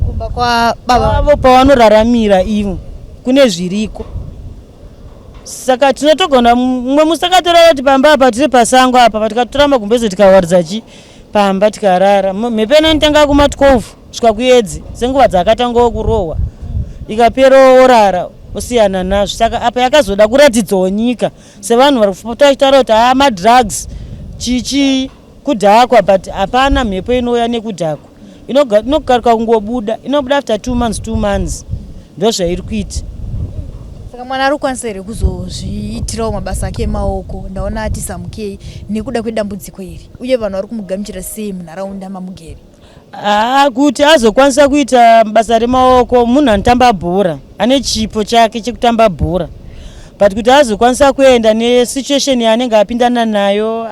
Kumba kwababa vavo pavanoraramira ivo kune zviriko. Saka tinotogona mumwe musi takatorara kuti pamba apa tiri pasango apa, patikatora magumbeze tikawaridza chi pamba tikarara. Mhepo inotanga kuma 12 kusvika kuedzi, senguva dzaakatangawo kurohwa, ikapera orara osiyana nazvo. Saka apa yakazoda kuratidzawo nyika sevanhu vari kupota vachitaura kuti haa, madrugs, chichi, kudhakwa, but hapana mhepo inouya nekudhakwa. Inogaruka kungobuda, inobuda after 2 months, 2 months, ndo zvairi kuita. Saka mwana ari kukwanisa here kuzozviitirawo mabasa ake emaoko? Ndaona ati samukei nekuda kwedambudziko iri. Uye vanhu vari kumugamuchira sei munharaunda mamugere? Haa, kuti azokwanisa kuita basa remaoko, munhu anotamba bhora, ane chipo chake chekutamba bhora, but kuti azokwanisa kuenda nesituation yaanenge apindana nayo,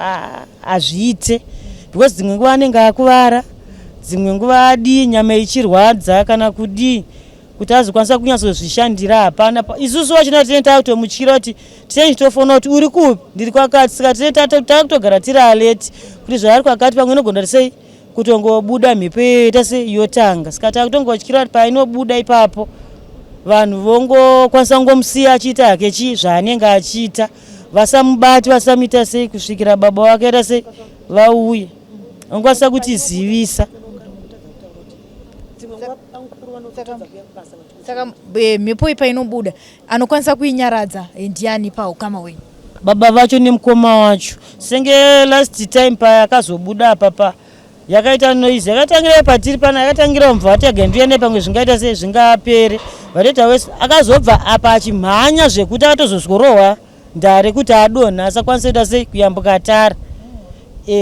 hazviite, because dzimwe nguva anenge akuvara, dzimwe nguva adii, nyama ichirwadza kana kudii, kuti azokwanisa kunyatsozvishandira hapana. Isusu vachona tinenge takutomutyira kuti tinenge tichitofona kuti uri kupi, ndiri kwakati. Saka tinenge takutogara tiri alert kuti zvaari kwakati, pamwe inogona kuti sei kutongobuda mhepo iyoyo yoita sei, yotanga. Saka takutongotyira kuti painobuda ipapo vanhu vongokwanisa kungomusiya achiita hake chii zvaanenge achiita, vasamubati, vasamuita sei, kusvikira baba wake aita sei, vauye vangokwanisa kutizivisa. Saka mhepo iyi painobuda, anokwanisa kuinyaradza ndiani paukama hwenyu? Baba vacho nemukoma wacho. Senge last time payakazobuda apapa yakaita noise, yakatangira patiri pana, yakatangira mubva vatega ndiende pamwe zvingaita sei, zvingapere. Vatoita wese akazobva apa achimhanya zvekuti akatozosworohwa ndare kuti adonha, asakwanisa kuita sei, kuyambuka tara.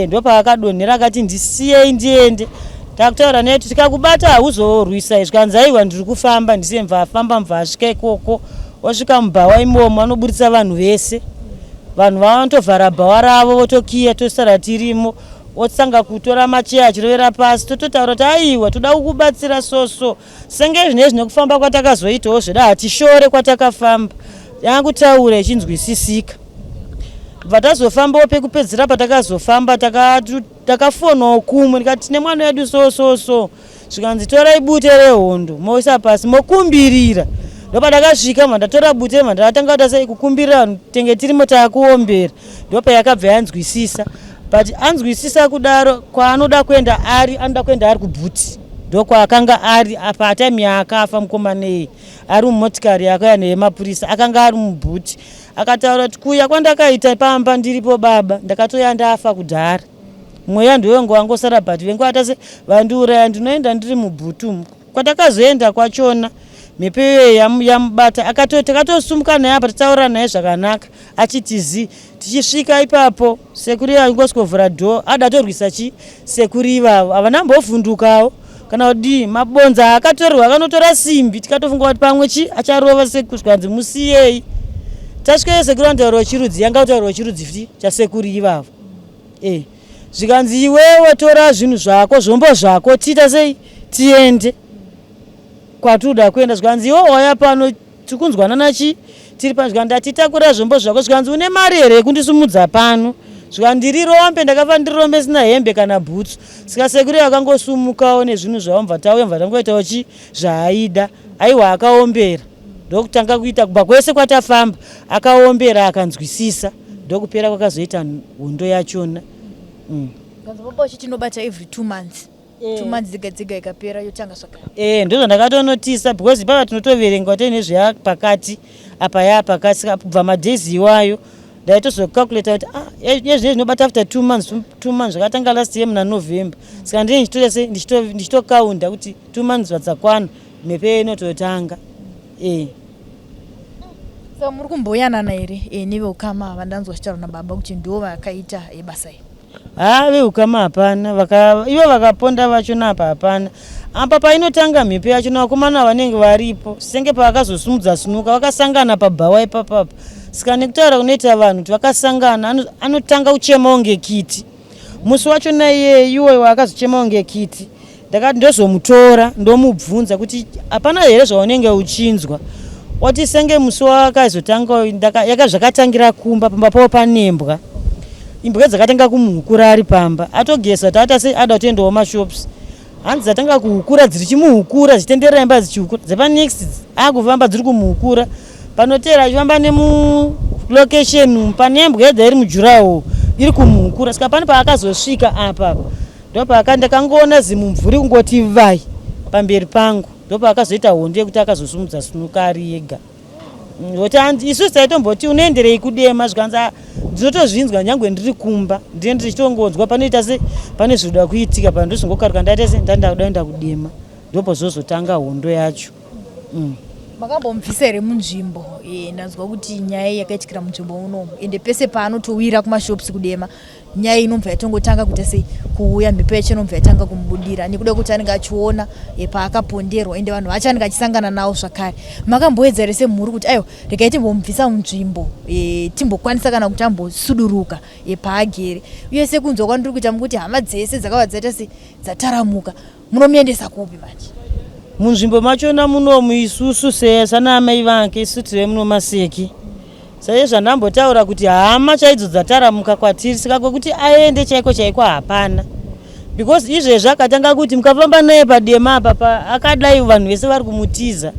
Ndopaakadonhera akati ndisiyei ndiende. Takutaura naye kuti tikakubata hauzorwisa izvi, kanzi aiwa, ndiri kufamba, ndisiye. Mubva afamba, mubva asvika ikoko, osvika mubhawa imomo, anoburitsa vanhu vese. Vanhu vanotovhara bhawa ravo, votokiya, tosara tirimo. Otanga kutora macheya achirovera pasi. Tototaura kuti aiwa, toda kukubatsira soso senge zvinezvi nekufamba kwatakazoitawo zveda, hatishore kwatakafamba, yakutaura ichinzwisisika. Bva tazofambawo pekupedzisira, patakazofamba takafonawo kumwe, ndikati tine mwana wedu so so so. Zvikanzi torai bute rehondo moisa pasi mokumbirira. Ndopatakasvika, mva ndatora bute, mva ndatanga kuita sei, kukumbirira vanhu tenge tirimo, taakuombera. Ndopayakabva yanzwisisa, but anzwisisa kudaro kwaanoda kuenda ari, anoda kuenda ari kubhuti, ndokwaakanga ari apa time yaakafa mukomana ari mumotikari yakauya neyemapurisa, akanga ari mubhuti. Akataura kuti kuuya kwandakaita pamba ndiripo baba, ndakatoya ndafa kudhara, mweya ndowenge wangosara, but vengu atase vandiuraya, ndinoenda ndiri mubhuti umu. Kwatakazoenda kwachona mhepo iyoyo yamubata, takatosumuka naye apa, tataura naye zvakanaka achiti zi. Tichisvika ipapo sekuru angosvikovhura dhoo, ada atorwisa chi sekuru ivavo, havana mbovhundukawo kana kudii. Mabonza akatorwa, akanotora simbi, tikatofunga kuti pamwe chi acharova sekuru. Zvikanzi musiyei. Tasvikeyo sekuru anotaurawo chirudzi, yanga kutaurawo chirudzi futi chasekuru ivavo. Zvikanzi iwewe tora zvinhu zvako, zvombo zvako, tiita sei, tiende kwatinoda kuenda. Zvikanzi iwe wauya pano tikunzwanana chi tiri pano. Zvikanzi ndatitakura zvombo zvako. Zvikanzi une mari here yekundisimudza pano? Zvikanzi ndiri rombe, ndakafa ndiri rombe, sina hembe kana bhutsu. Saka sekuru akangosumukawo nezvinhu zvavo, mubva tauya, mubva tangoitawo chi zvaaida. Aiwa, akaombera, ndokutanga kuita kubva kwese kwatafamba, akaombera akanzwisisa, ndokupera kwakazoita hondo yachona. Kanzi baba uchiti inobata every 2 months, 2 months dzega dzega, ikapera yotanga zvakare. Ndozvandakatonotisa because ipapa tinotoverenga toine zveya pakati apa, yaa pakati. Saka kubva madays iwayo ndaitozocalculata kuti ah, iye zvine zvinobata after 2 months, 2 months. Zvakatanga last year muna November, saka ndine ndichitoita sei, ndichitokaunda kuti 2 months vadzakwana mhepo inototanga. E. Saka muri kumboyanana here e, neveukama ava ndanzwa chitaura nababa kuti ndivo vakaita e, basa iri? Haa, veukama hapana. Ivo vakaponda vachona apa hapana. Apa painotanga mhepo yachona vakomana vanenge varipo senge pavakazosumudza sinuka vakasangana pabhawa ipapapa. Saka nekutaura kunoita vanhu kuti vakasangana anotanga kuchema kunge kiti. Musi wacho naiye iwoyo waakazochema kunge kiti ndakati ndozomutora ndomubvunza kuti hapana here zvaunenge uchinzwa. Wati senge musi wakazotanga zvakatangira kumba pamba pavo panembwa. Imbwa dzakatanga kumuhukura ari pamba atogeza taata sei ada kutoendawo mashops. Hanzi dzatanga kuhukura dzirichimuhukura dzichitenderera imba dzichihukura dzepanext akufamba dziri kumuhukura panoteera achifamba nemulocation umu pane mbwa yedza iri mujurawo iri kumuhukura saka pane paakazosvika apa ndopaaka ndakangoona zimumvuri kungoti vai pamberi pangu ndopaakazoita hondo yekuti akazosumudza sinuka ari ega. Ngoti hanzi isusu taitomboti unoenderei kudema zvikanzi ah, ndinotozvinzwa nyangwe ndiri kumba ndiye ndichitongonzwa panoita se pane zvinoda kuitika pano ndozongokaruka ndaita se ndandakuda kuenda kudema ndopozozotanga hondo yacho mm. Makambomubvisa here munzvimbo? E, ndanzwa kuti nyaya iyi yakaitikira munzvimbo munomu ende pese paanotowira kumashops kudema nyaya inobva yatongotanga kuita sei kuuya mhepo yacho inobva yatanga kumubudira nekuda kwekuti anenge achiona eh, paakaponderwa ende vanhu vacho anenge achisangana navo zvakare makamboedza here semhuri kuti aiwa regai timbomubvisa munzvimbo e, timbokwanisa kana kuti ambosuduruka e, paagere uye sekunzwa kwandiri kuita mukuti hama dzese dzakava dzaita se dzataramuka munomuendesa kupi manje munzvimbo machona munomu isusu sana amai vake isu tiri muno maseki Saiye zvandambotaura kuti hama chaidzo dzataramuka kwatiri saka kwekuti aende chaiko chaiko hapana because izvezvi akatanga kuti mukafamba naye padema apa pa akadai vanhu vese vari kumutiza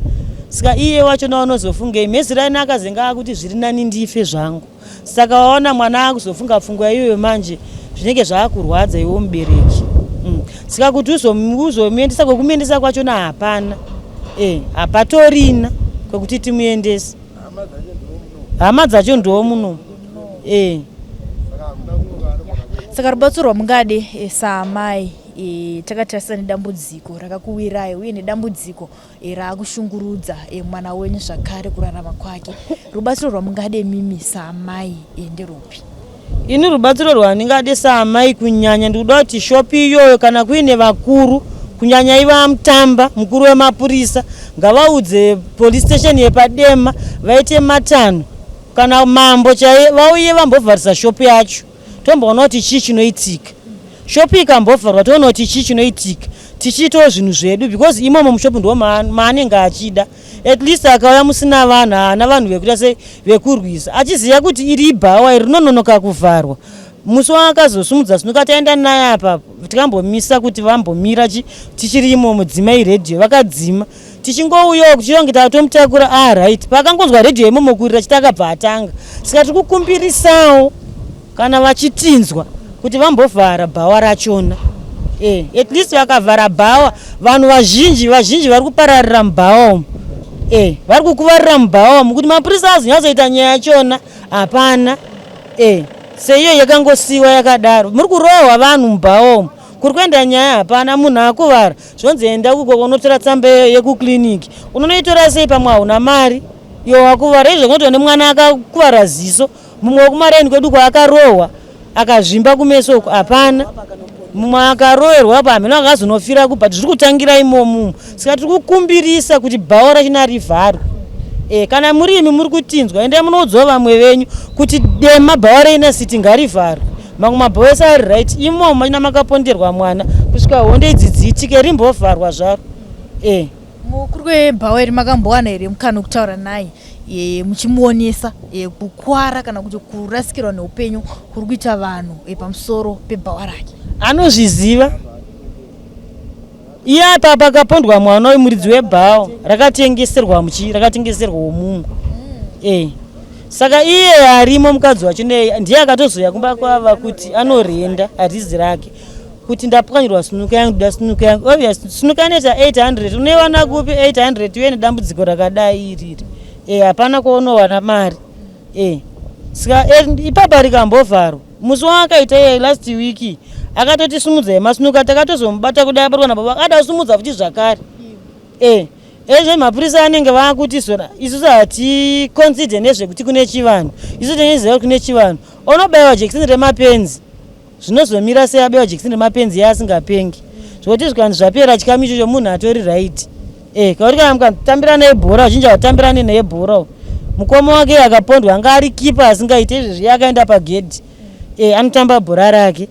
saka iye wachona unozofungei mheziraini akazenge akuti zviri nani ndife zvangu saka waona mwana akuzofunga pfungwa iyoyo manje zvinenge zvaakurwadza iwe mubereki mm. Saka kuti uzomuendesa kwekumuendesa kwachona hapana e, hapatorina kwekuti timuendese hama dzacho ndiwo muno e. Saka rubatsiro rwamungade e, saamai e, takatarisa nedambudziko rakakuwirai uye nedambudziko e, raakushungurudza e, mwana wenyu zvakare kurarama kwake rubatsiro rwamungade mimi saamai e, nderupi? Ini rubatsiro rwandingade saamai kunyanya ndikuda kuti shopi iyoyo kana kuine vakuru kunyanya ivamutamba mukuru wemapurisa ngavaudze police station yepadema vaite matanho kana mambo chaiye vauye vambovharisa shopi yacho tomboona kuti chii chinoitika shopi ikambovharwa toona kuti chii chinoitika tichiitawo zvinhu zvedu because imomo mushopi ndo maanenge achida at least akauya musina vanhu haana vanhu vekuita sei vekurwisa achiziva kuti iri ibhawa iri rinononoka kuvharwa musi waakazosumudza sinuka taenda naye apa tikambomisa kuti vambomira tichiri imomo dzimai redhiyo vakadzima tichingouyawo kuchironge tatomutakura ah right paakangonzwa redhiyo imomo kurira chiti akabva atanga saka tiri kukumbirisawo kana vachitinzwa kuti vambovhara bhawa rachona e, at least vakavhara bhawa vanhu vazhinji vazhinji vari kupararira mubhawa umu e, vari kukuvarira mubhawa umu kuti mapurisa azonyatsoita nyaya yachona hapana e, seiyo yakangosiiwa yakadaro muri kurohwa vanhu mubhawa umu kuri kuenda nyaya hapana munhu akuvara zvonzi enda kuko unotora tsamba yekukliniki unonoitora sei pamwe hauna mari iwe wakuvara izvo kunotoa nemwana akakuvara ziso mumwe wekumaraini kwedu kwaakarohwa akazvimba kumeso uku hapana mumwe akaroverwa apa hameno akazonofira ku but zviri kutangira imomo saka tiri kukumbirisa kuti bhawa rachina rivharwe e, kana muri imi muri kutinzwa endai munoudzawo vamwe venyu kuti dema bhawa reina city ngarivharwe mamwe mabhawa ese ari right imomo machina makaponderwa mwana kusvika honde idzi dziitike rimbovharwa zvaro e. Mukuru webhawa iri makambowana here mukana wekutaura naye e, muchimuonesa e, kukwara kana kuti kurasikirwa neupenyu kuri kuita vanhu e, pamusoro pebhawa rake? Anozviziva iye apa pakapondwa mwana uyu muridzi webhawa rakatengeserwa muchi rakatengeserwa mumwe mm. e. Saka iye arimo mukadzi wacho ndiye akatozouya kumba kwava kuti anorenda harizi rake kuti ndapwanyirwa sinuka yangu ndoda sinuka yangu obvious sinuka inoita 800 unoiwana kupi 800 uye nedambudziko rakadai iriri e hapana kwaunowana mari e saka eh, ipapa rikambovharwa musi waakaita iye last week akatoti sumudzai masinuka takatozomubata kudai abatwa nababa akada kusumudza futi zvakare e. Ezve mapurisa anenge vakuti zora isusu haticonsider nezvekuti kune chivanhu, isu tinoziva kuti kune chivanhu. Onobaiwa jekiseni remapenzi, zvinozomira sei abaiwa jekiseni remapenzi iye asingapengi? Zvekuti zvikanzi zvapera chikamu ichocho munhu atori right. Eh, kauri kana mukatambira naye bhora, vazhinji havatambirane naye bhora. Mukoma wake akapondwa anga ari kipa asingaite izvezvi iye akaenda pagedhi. Eh, anotamba bhora rake.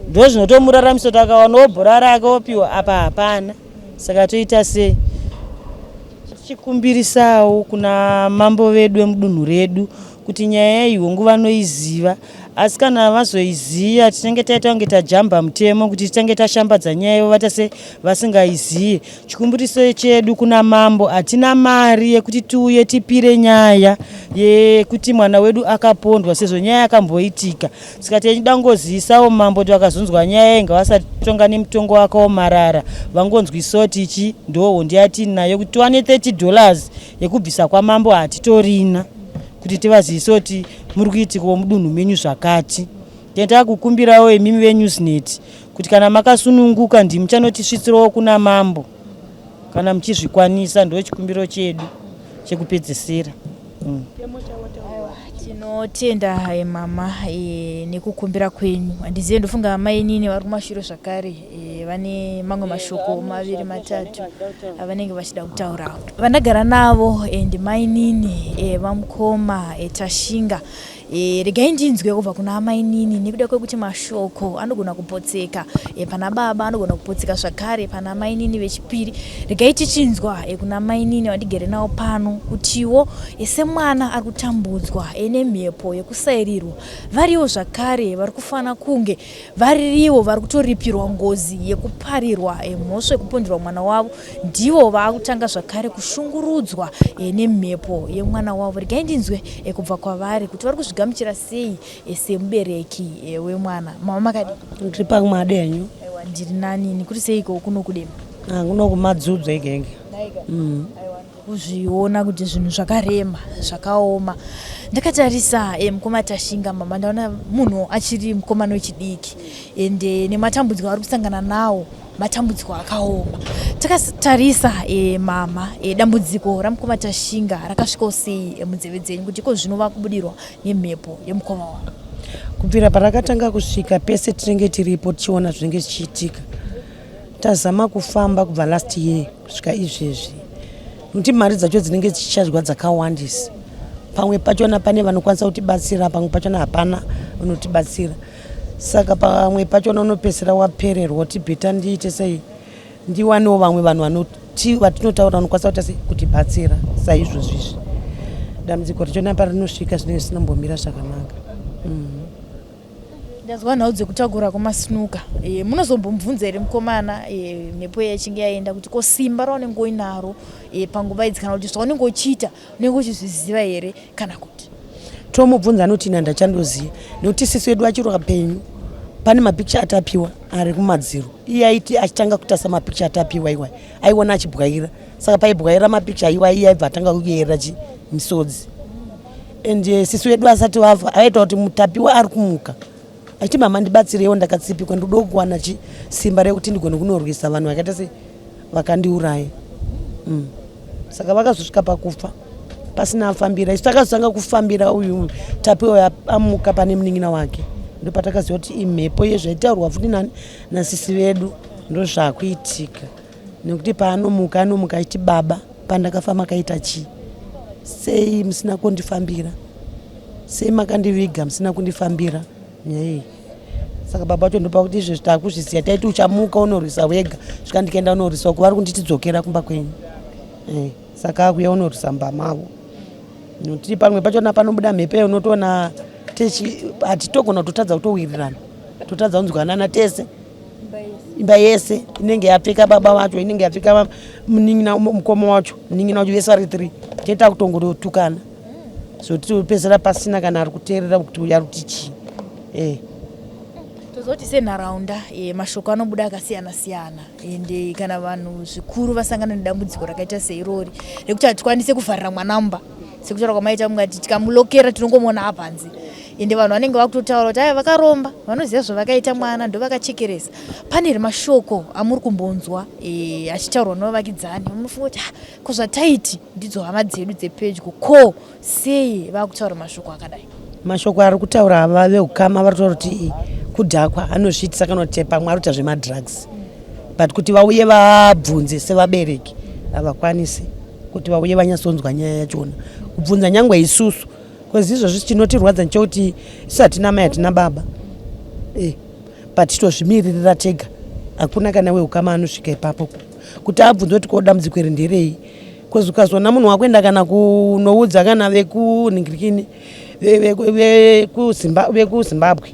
Ndozvinotomuraramisa kuti akawanawo bhora rake opiwa, apa hapana. Saka toita sei? Tichikumbirisawo kuna mambo vedu vemudunhu redu kuti nyaya iyi hongu vanoiziva, asi kana vazoiziva tinenge taita kunge tajamba mutemo kuti titange tashambadza nyaya ivo vaita se vasingaiziye. Chikumbiriso chedu kuna mambo, hatina mari yekuti tiuye tipire nyaya yekuti mwana wedu akapondwa sezvo nyaya yakamboitika. Saka tichida kungozivisawo mambo kuti vakazonzwa nyaya iyi ngavasatonga nemutongo wakaomarara, vangonzwisawo kuti ichi ndohondi yatiinayo kuti tiwane $30 yekubvisa kwamambo hatitorina, kuti tivazivise kuti muri kuitikawo mudunhu menyu zvakati. Tinoita kukumbirawo imimi veNewsnet kuti kana makasununguka ndimi muchanotisvitsirawo kuna mambo kana muchizvikwanisa, ndo chikumbiro chedu chekupedzisira. Tinotenda hai mama nekukumbira kwenyu. Handizive, ndofunga amai nini vari kumashure zvakare vane mamwe mashoko maviri matatu avanenge vachida kutaurawo. Vandagara navo ndimai nini vamukoma Tashinga. Regai ndinzwe kubva kuna amainini nekuda kwekuti mashoko anogona kupotseka pana baba, anogona kupotseka zvakare pana mainini vechipiri. Regai tichinzwa kuna mainini vandigere navo pano kutiwo semwana ari kutambudzwa nemhepo yekusairirwa, variwo zvakare vari kufana kunge variriwo vari kutoripirwa ngozi yekuparirwa mhosva yekuponderwa mwana wavo, ndivo vaakutanga zvakare kushungurudzwa nemhepo yemwana wavo. Regai ndinzwe kubva kwavari kuti vari kuzvigamuchira sei semubereki wemwana. Mama, makadii? Ndiri pamwadi henyu. Aiwa, ndiri nani. Nekuti seiko kuno kudema? Kuno kumadzudzo igenge. Kuzviona kuti zvinhu zvakarema, zvakaoma. Ndakatarisa mukoma Tashinga, mama, ndaona munhu achiri mukomana wechidiki ende nematambudziko ari kusangana nawo matambudziko akaoma. Takatarisa mama, dambudziko ramukoma Tashinga rakasvikawo sei munzeve dzenyu kuti iko zvino vakubudirwa nemhepo yemukoma wavo? Kubvira parakatanga kusvika pese tinenge tiripo tichiona zvinenge zvichiitika. Tazama kufamba kubva last year kusvika izvezvi, nokuti mari dzacho dzinenge dzichichadya dzakawandisa. Pamwe pachona pane vanokwanisa kutibatsira, pamwe pachona hapana vanotibatsira. Saka pamwe pachona unopedzisira wapererwa kuti better ndiite sei, ndiwanewo vamwe vanhu vatinotaura vanokwanisa kuita sei kutibatsira. Saizvozvi izvi dambudziko rachona parinosvika zvinenge zvisinombomira zvakanaka. Ndazwa nhau dzekutakura kwamasinuka. Munozombomubvunza here mukomana mhepo iya ichinge yaenda kuti ko simba raunenge uinaro panguva idzi kana kuti zvaunenge uchiita unenge uchizviziva here kana kuti? Tomubvunza anoti ina ndachandoziva, nekuti sisi wedu achiri vapenyu, pane mapikicha atapiwa ari kumadziro. Iye aiti achitanga kutarisa mapikicha atapiwa iwaya aiona achibwaira, saka paibwaira mapikicha iwaya iye aibva atanga kuyerera misodzi. And sisi wedu asati vafa aita kuti mutapiwa ari kumuka achiti mama ndibatsireiwo, ndakatsipikwa, ndoda kuwana simba rekuti ndigone kunorwisa vanhu vakaita se vakandiuraya. Saka vakazosvika pakufa pasina afambira. Isu takazotanga kufambira uyu Tapiwa amuka pane munin'ina wake, ndopatakaziva kuti imhepo yezvaitaurwa futi nani nasisi vedu ndozvakuitika, nekuti paanomuka anomuka achiti baba pandakafa makaita chii, sei musina kundifambira, sei makandiviga musina kundifambira nyaya iyi. Saka baba vacho ndopakuti izvezvi takuzviziva, taiti uchamuka unorwisa wega, svika ndikaenda unorwisa uko vari kunditi dzokera kumba kwenyu. Saka akuya unorwisa mumba mavo, nokuti pamwe pachona panobuda mhepo unotoona hatitogona kutotadza kutowirirana, totadza kunzwanana tese. Imba yese inenge yapfeka baba vacho, inenge yapfeka munin'ina, mukoma wacho, munin'ina wacho, vese vari 3 toita kutongotukana, so topedzisira pasina kana ari kuteerera kuti uyu ari kuti chii. Tozoti senharaunda mashoko anobuda akasiyana siyana, ende kana vanhu zvikuru vasangana nedambudziko rakaita seirori rekuti hatikwanise kuvharira mwana mumba sekutaura kwamaita, mungati tikamulokera tinongomuona apanze. Ende vanhu vanenge vakutotaura kuti aya vakaromba, vanoziva zvavakaita mwana, ndovakachekeresa. Pane here mashoko amuri kumbonzwa e, achitaurwa nevavakidzani? Munofunga kuti ah, ko zvataiti ndidzo hama dzedu dzepedyo, ko sei vakutaura mashoko akadai? Mashoko ari kutaura ava veukama vari kutaura kuti kudhakwa anozviitisa kana kuti pamwe ari kuita zvemadrugs, but kuti vauye vabvunze sevabereki havakwanisi kuti vauye vanyatsonzwa nyaya yachona, kubvunza nyangwe isusu, bcause izvozvi chinotirwadza nechekuti isu hatina mai, hatina baba e, but titozvimiririra tega. Hakuna kana weukama anosvika ipapo kuti abvunze kuti ko dambudziko iri nderei, bcause ukazoona munhu wakuenda kana kunoudza kana vekunhingirikini vekuZimbabwe,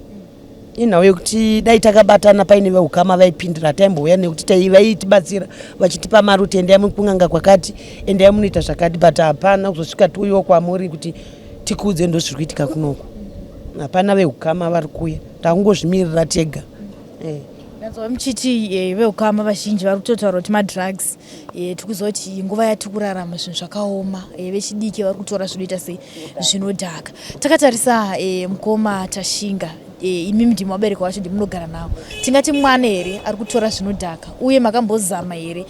inhau yekuti dai takabatana paine veukama vaipindira, taimbouya nekuti vaitibatsira vachitipa mari kuti endai kun'anga kwakati, endai munoita zvakati, but hapana kuzosvika tiuyewo kwamuri kuti tikuudze ndo zviri kuitika kunoku. Hapana veukama vari kuuya, takungozvimirira tega eh. Ndanzwa muchiti veukama vazhinji vari kutotaura kuti madrugs. Tikuziva kuti nguva yatiri kurarama zvinhu zvakaoma, vechidiki vari kutora zvinoita sei zvinodhaka. Takatarisa mukoma Tashinga, imimi ndimi vabereki vacho, ndimunogara navo, tingati mwana here ari kutora zvinodhaka? Uye makambozama here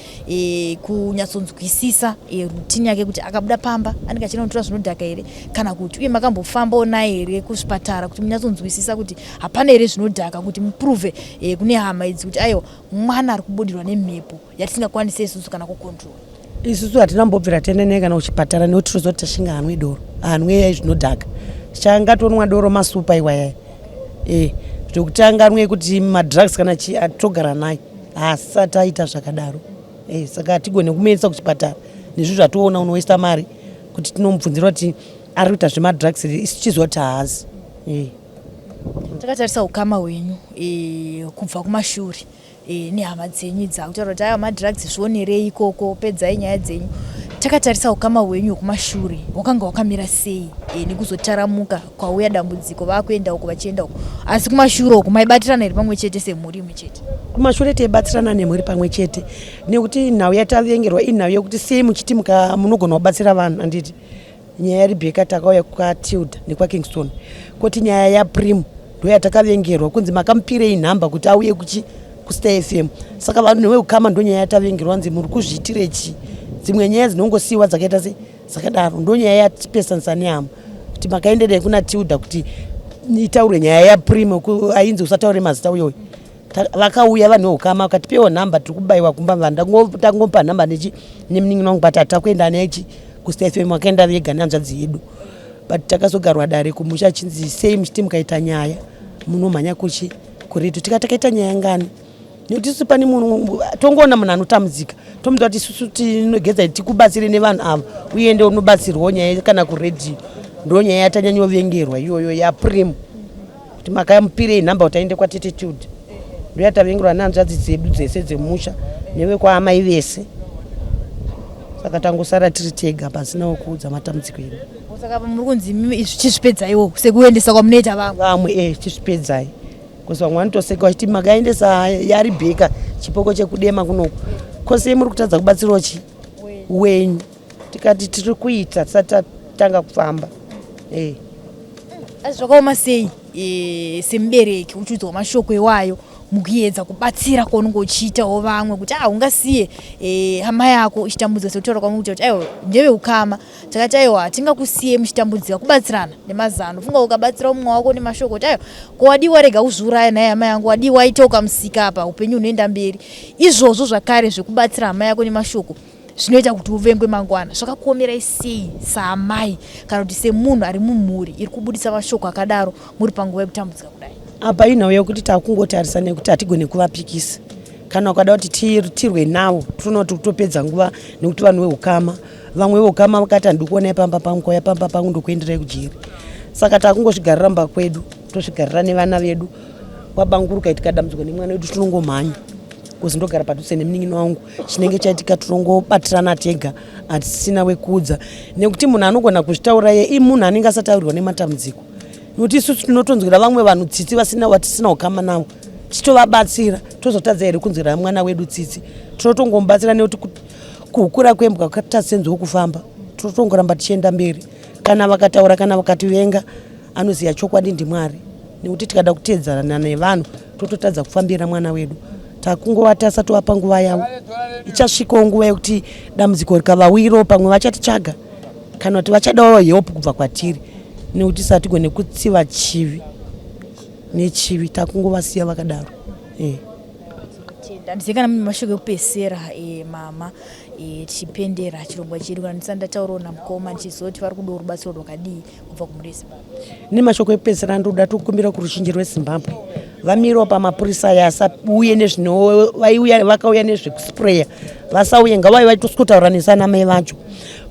kunyatsonzwisisa rutini yake kuti akabuda pamba anenge achienda kunotora zvinodhaka here kana kuti? Uye makambofambawo naye here kuzvipatara kuti munyatsonzwisisa kuti hapana here zvinodhaka, kuti muprove kune hama idzi kuti aiwa, mwana ari kubudirwa nemhepo yatisingakwanisi isusu kana kucontrol? Isusu hatina mbobvira tiende naye kana kuchipatara nekuti tinoziva kuti Tashinga haanwe doro, haanwe zvinodhaka. Changatonwa doro masupa iwayaya e zvekuti anganwe kuti madrugs kana chi atogara naye haasati aita zvakadaro e, saka hatigone kumuendesa kuchipatara nezvinhu zvatoona unowaster mari kuti tinomubvunzira kuti ari kuita zvemadrugs here, isu tichiziva kuti haazi e. Takatarisa ukama hwenyu kubva kumashure nehama dzenyu dzakutaura kuti aiwa, madrugs zvionerei ikoko, pedzai nyaya dzenyu. Takatarisa ukama hwenyu hwekumashure hwakanga hwakamira sei nekuzotaramuka kwauya dambudziko, vakuenda uko vachienda uko, asi kumashure uko maibatirana here pamwe chete semhuri imwe chete? Kumashure taibatsirana nemhuri pamwe chete, nekuti nhau yatavengerwa inhau yekuti sei muchiti munogona kubatsira vanhu, handiti? Nyaya yaRebheka takauya kwaTilda nekwaKingston, koti nyaya yaPrim ndo yatakavengerwa kunzi makamupirei nhamba kuti auye kuchi kuStar FM. Saka vanhu veukama ndo nyaya yatavengerwa nzi muri kuzviitire chii. Dzimwe nyaya dzinongosiyiwa dzakaita se dzakadaro, ndo nyaya yatipesanisa nehama kuti makaenderei kuna Tilda kuti itaurwe nyaya yaPrim, ainzi usataure mazita uyoyo. Vakauya vanhu veukama vakatipewo nhamba, tiri kubayiwa kumba, vanhu tangopa nhamba nechi nemunin'ina wangu, but hatakuenda nechi kuStar FM, vakaenda vega nehanzvadzi yedu. But takazogarwa dare kumusha achinzi sei muchiti mukaita nyaya munomhanya kuchi kuredio, tikati takaita nyaya ngani? Nekuti isusu pane munhu tongoona munhu anotambudzika, tomuudza kuti isusu tinogedza tikubatsire nevanhu ava, uende unobatsirwawo nyaya kana kuredhiyo. Ndo nyaya yatanyanyovengerwa iyoyo yaPrim, kuti makamupirei nhamba kuti aende kwatete Tilda. Ndo yatavengerwa nehanzvadzi dzedu dzese dzemusha nevekwaamai vese, saka tangosara tiri tega pasina wekuudza matambudziko edu. Saka muri kunzi imimi izvi chizvipedzaiwo sekuendesa kwamunoita vamwe? Vamwe e, chizvipedzai, because vamwe vanotoseka vachiti makaendesa yaRibheka chipoko chekudema kunoku, kosei muri kutadza kubatsirawo chi wenyu? Tikati tiri kuita tisati tatanga kufamba e. Asi zvakaoma sei semubereki uchiudzwa mashoko iwayo mukuedza kubatsira kwaunenge uchiitawo vamwe kuti ah, ungasiye hama yako ichitambudzika, sekutaura kwamukuita kuti aiwa, ndeveukama, takati aiwa, hatingakusiye muchitambudzika, kubatsirana nemazano. Funga ukabatsira mumwe wako nemashoko kuti aiwa, ko wadii warega kuzviuraya naye hama yangu, wadii waita ukamusika apa, upenyu hunoenda mberi. Izvozvo zvakare zvekubatsira hama yako nemashoko zvinoita kuti uvengwe mangwana. Zvakakuomerai sei saamai kana kuti semunhu ari mumhuri iri kubudisa mashoko akadaro muri panguva yekutambudzika kudai? Apa inhau yekuti takungotarisa nekuti hatigone kuvapikisa. Kana ukada kuti tirwe navo, tinoona kuti kutopedza nguva, nekuti vanhu veukama, vamwe veukama vakati handidi kuonai pamba pangu, kauya pamba pangu ndokuenderai kujeri. Saka takungozvigarira mumba kwedu, tozvigarira nevana vedu. Kwabanguruka itika dambudziko nemwana wedu, tinongomhanya kuzi ndogara padhuze nemunin'ina wangu. Chinenge chaitika tinongobatirana tega, hatisina wekuudza, nekuti munhu anogona kuzvitaura iye imunhu anenge asati awirwa nematambudziko, nekuti isusu tinotonzwira vamwe vanhu tsitsi vasina watisina ukama navo tichitovabatsira, tozotadza here kunzwira mwana wedu tsitsi? Tinotongomubatsira nekuti kuhukura kwembwa katasenziwo kufamba, totongoramba tichienda mberi. Kana vakataura, kana vakativenga, Anoziva chokwadi ndiMwari nekuti tikada kuteedzana nevanhu tototadza kufambira mwana wedu. Takungovatasa tovapa nguva yavo. Ichasvikawo nguva yekuti dambudziko rikavawirawo pamwe vachatitsvaga kana kuti vachadawo help kubva kwatiri nekuti satigone kutsiva chivi nechivi takungovasiya vakadaro. Eh. Handizivi kana mune mashoko ekupedzisira eh, mama eh, tichipendera chirongwa chedu kana ndisati ndataurawo namukoma ndichiziva kuti vari kudawo rubatsiro rwakadii kubva kumhuri yeZimbabwe. Nemashoko ekupedzisira andoda tokumbira kuruzhinji rweZimbabwe vamirewo pamapurisa aya asauye nezvino vaiuya vakauya nezvekuspreya vasauye ngavauye vaitosikotaura nesu ana mai vacho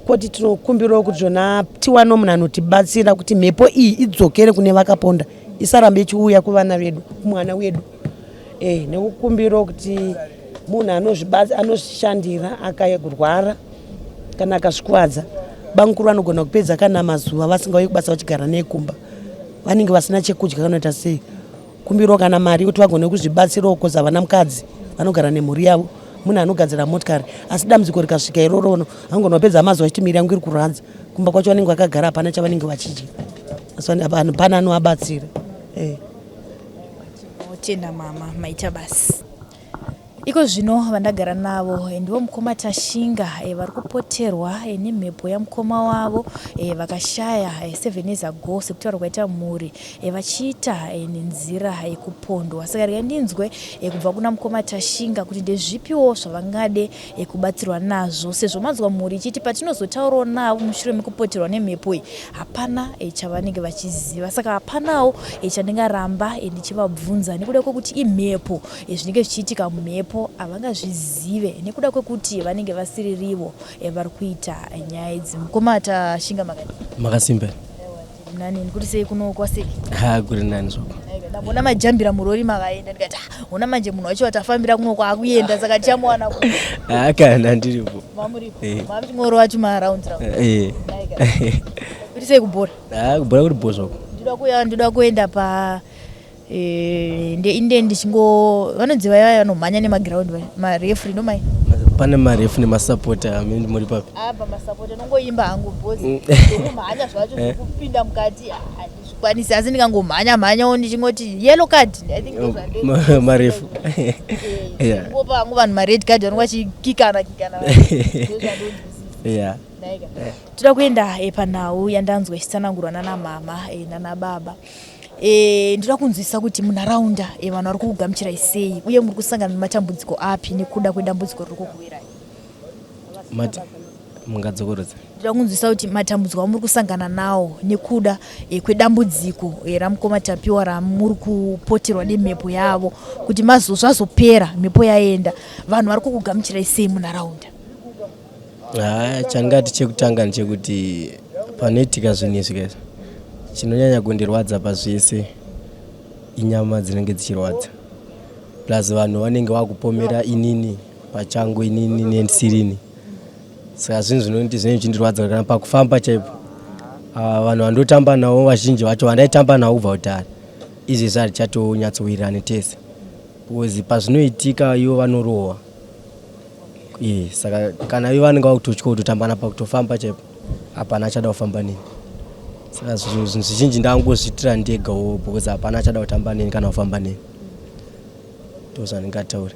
koti tinokumbirawo kuti zvona tiwane munhu anotibatsira kuti mhepo iyi idzokere kune vakaponda isarambe ichiuya kuvana vedu kumwana wedu eh, nekukumbirawo kuti munhu anozvishandira akarwara kana akazvikuvadza bamukuru vanogona kupedza kana mazuva vasingauye kubasa vachigara nekumba vanenge vasina chekudya kanoita sei kumbirawo kana mari kuti vagone kuzvibatsirawo koz havana mukadzi vanogara nemhuri yavo munhu anogadzira motikari asi dambudziko rikasvika iroro vangona kupedza mazuva achiti miri yangu iri kurwadza kumba kwacho vanenge vakagara hapana chavanenge vachidya asi vanhu pana anovabatsira eh. Tinotenda mama maita basa. Iko zvino vandagara navo eh, ndivo mukoma Tashinga eh, vari kupoterwa eh, nemhepo yamukoma wavo vakashaya 7 years ago sekutaura kwaita mhuri vachiita nenzira yekupondwa. Saka regai ndinzwe kubva kuna mukoma Tashinga kuti ndezvipiwo zvavangade kubatsirwa nazvo sezvo manzwa mhuri ichiti patinozotaurawo navo mushure mekupoterwa nemhepo iyi hapana chavanenge vachiziva. Saka hapanawo chandingaramba ndichivabvunza nekuda kwekuti imhepo Zvinenge zvichiitika mumhepo havangazvizive nekuda kwekuti vanenge vasiririvo vari kuita nyaya idzi. Mukoma Tashinga makadii? Makasimba. Nani ndikuti sei kuno kwasei? Ha kuri nani zvako. Ndamboona majambira murori makaenda ndikati ah, hona manje munhu wacho watafambira kuno kwaakuenda saka tichamuwana ku. Ha kana ndiripo. Mamuripo. Eh. Mamuchingoro wacho ma round round. Eh. Kuti sei kubhora? Ha kubhora kuri bho zvako. Ndoda kuya ndoda kuenda pa Eh, inde ndichingo vanonzi vaya vaya vanomhanya nemaground vaya marefri ndomai pane marefu nemasapota amene muri papi apa ah, masapota nongoimba hangu bhozi mm. ndokumhanya zvacho eh. zvekupinda mukati ah, handizvikwanisi asi ndikangomhanya mhanyawo ndichingoti yellow card i think oh, marefu eh, ngopa hangu vanhu mared card vanonga vachikikana kikana yeah toda kuenda panhau yandanzwa ichitsanangurwa nana mama nana baba E, ndoda kunzwisisa kuti munharaunda e, vanhu vari kukugamuchirai sei uye muri kusangana nematambudziko api nekuda kwedambudziko riri kukuwirai? Mati mungadzokorodza. Ndoda kunzwisisa kuti matambudziko amuri kusangana nawo nekuda e, kwedambudziko e, ramukoma Tapiwa ramuri kupoterwa nemhepo yavo kuti mazo zvazopera mhepo yaenda vanhu vari kukugamuchirai sei munharaunda? Haa chandingati chekutanga ndechekuti panoitika zvinhu izvi guys chinonyanya kundirwadza pazvese inyama dzinenge dzichirwadza plus vanhu vanenge vakupomera inini pachangu inini nendisirini saka zvinhu zvinonti zvinenge zvichindirwadza kana pakufamba chaipo ah, vanhu vandotamba navo vazhinji vacho vandaitamba navo kubva kudhara izvezvi hatichatonyatsowirirani tese because pazvinoitika ivo vanorohwa Eh, saka kana ivo vanenge vakutotya kutotambana pakutofamba chaipo hapana achada kufamba neni saka zvinhu zvizhinji ndangozviitira ndegawo because hapana achada kutamba neni kana kufamba neni ndozvandingataure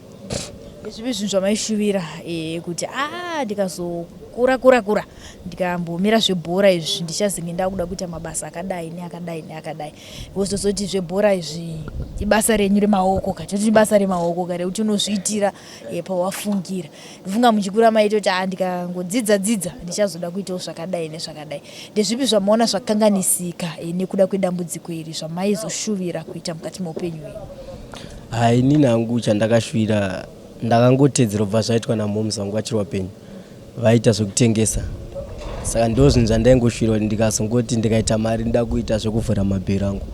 ndezvipi zvinhu zvamaishuvira eh, kuti a ah, ndikazokura kura kura ndikambomira zvebhora izvi ndichazenge ndakuda kuita mabasa akadai neakadai neakadai wozozoti zvebhora izvi ibasa renyu remaoko ka toti ibasa remaoko ka rekuti unozviitira e, pawafungira ndofunga muchikura maitoti a ah, ndikangodzidza dzidza ndichazoda kuitawo zvakadai nezvakadai ndezvipi zvamaona zvakanganisika e, nekuda kwedambudziko iri zvamaizoshuvira kuita mukati meupenyu hwenyu ha inini hangu chandakashuvira ndakangotedzera kubva zvaitwa namoms vangu vachiri vapenyu vaita zvekutengesa saka ndo zvinhu zvandaingoshuvira kuti ndikazongoti ndikaita mari ndoda kuita zvekuvhura mabhero angu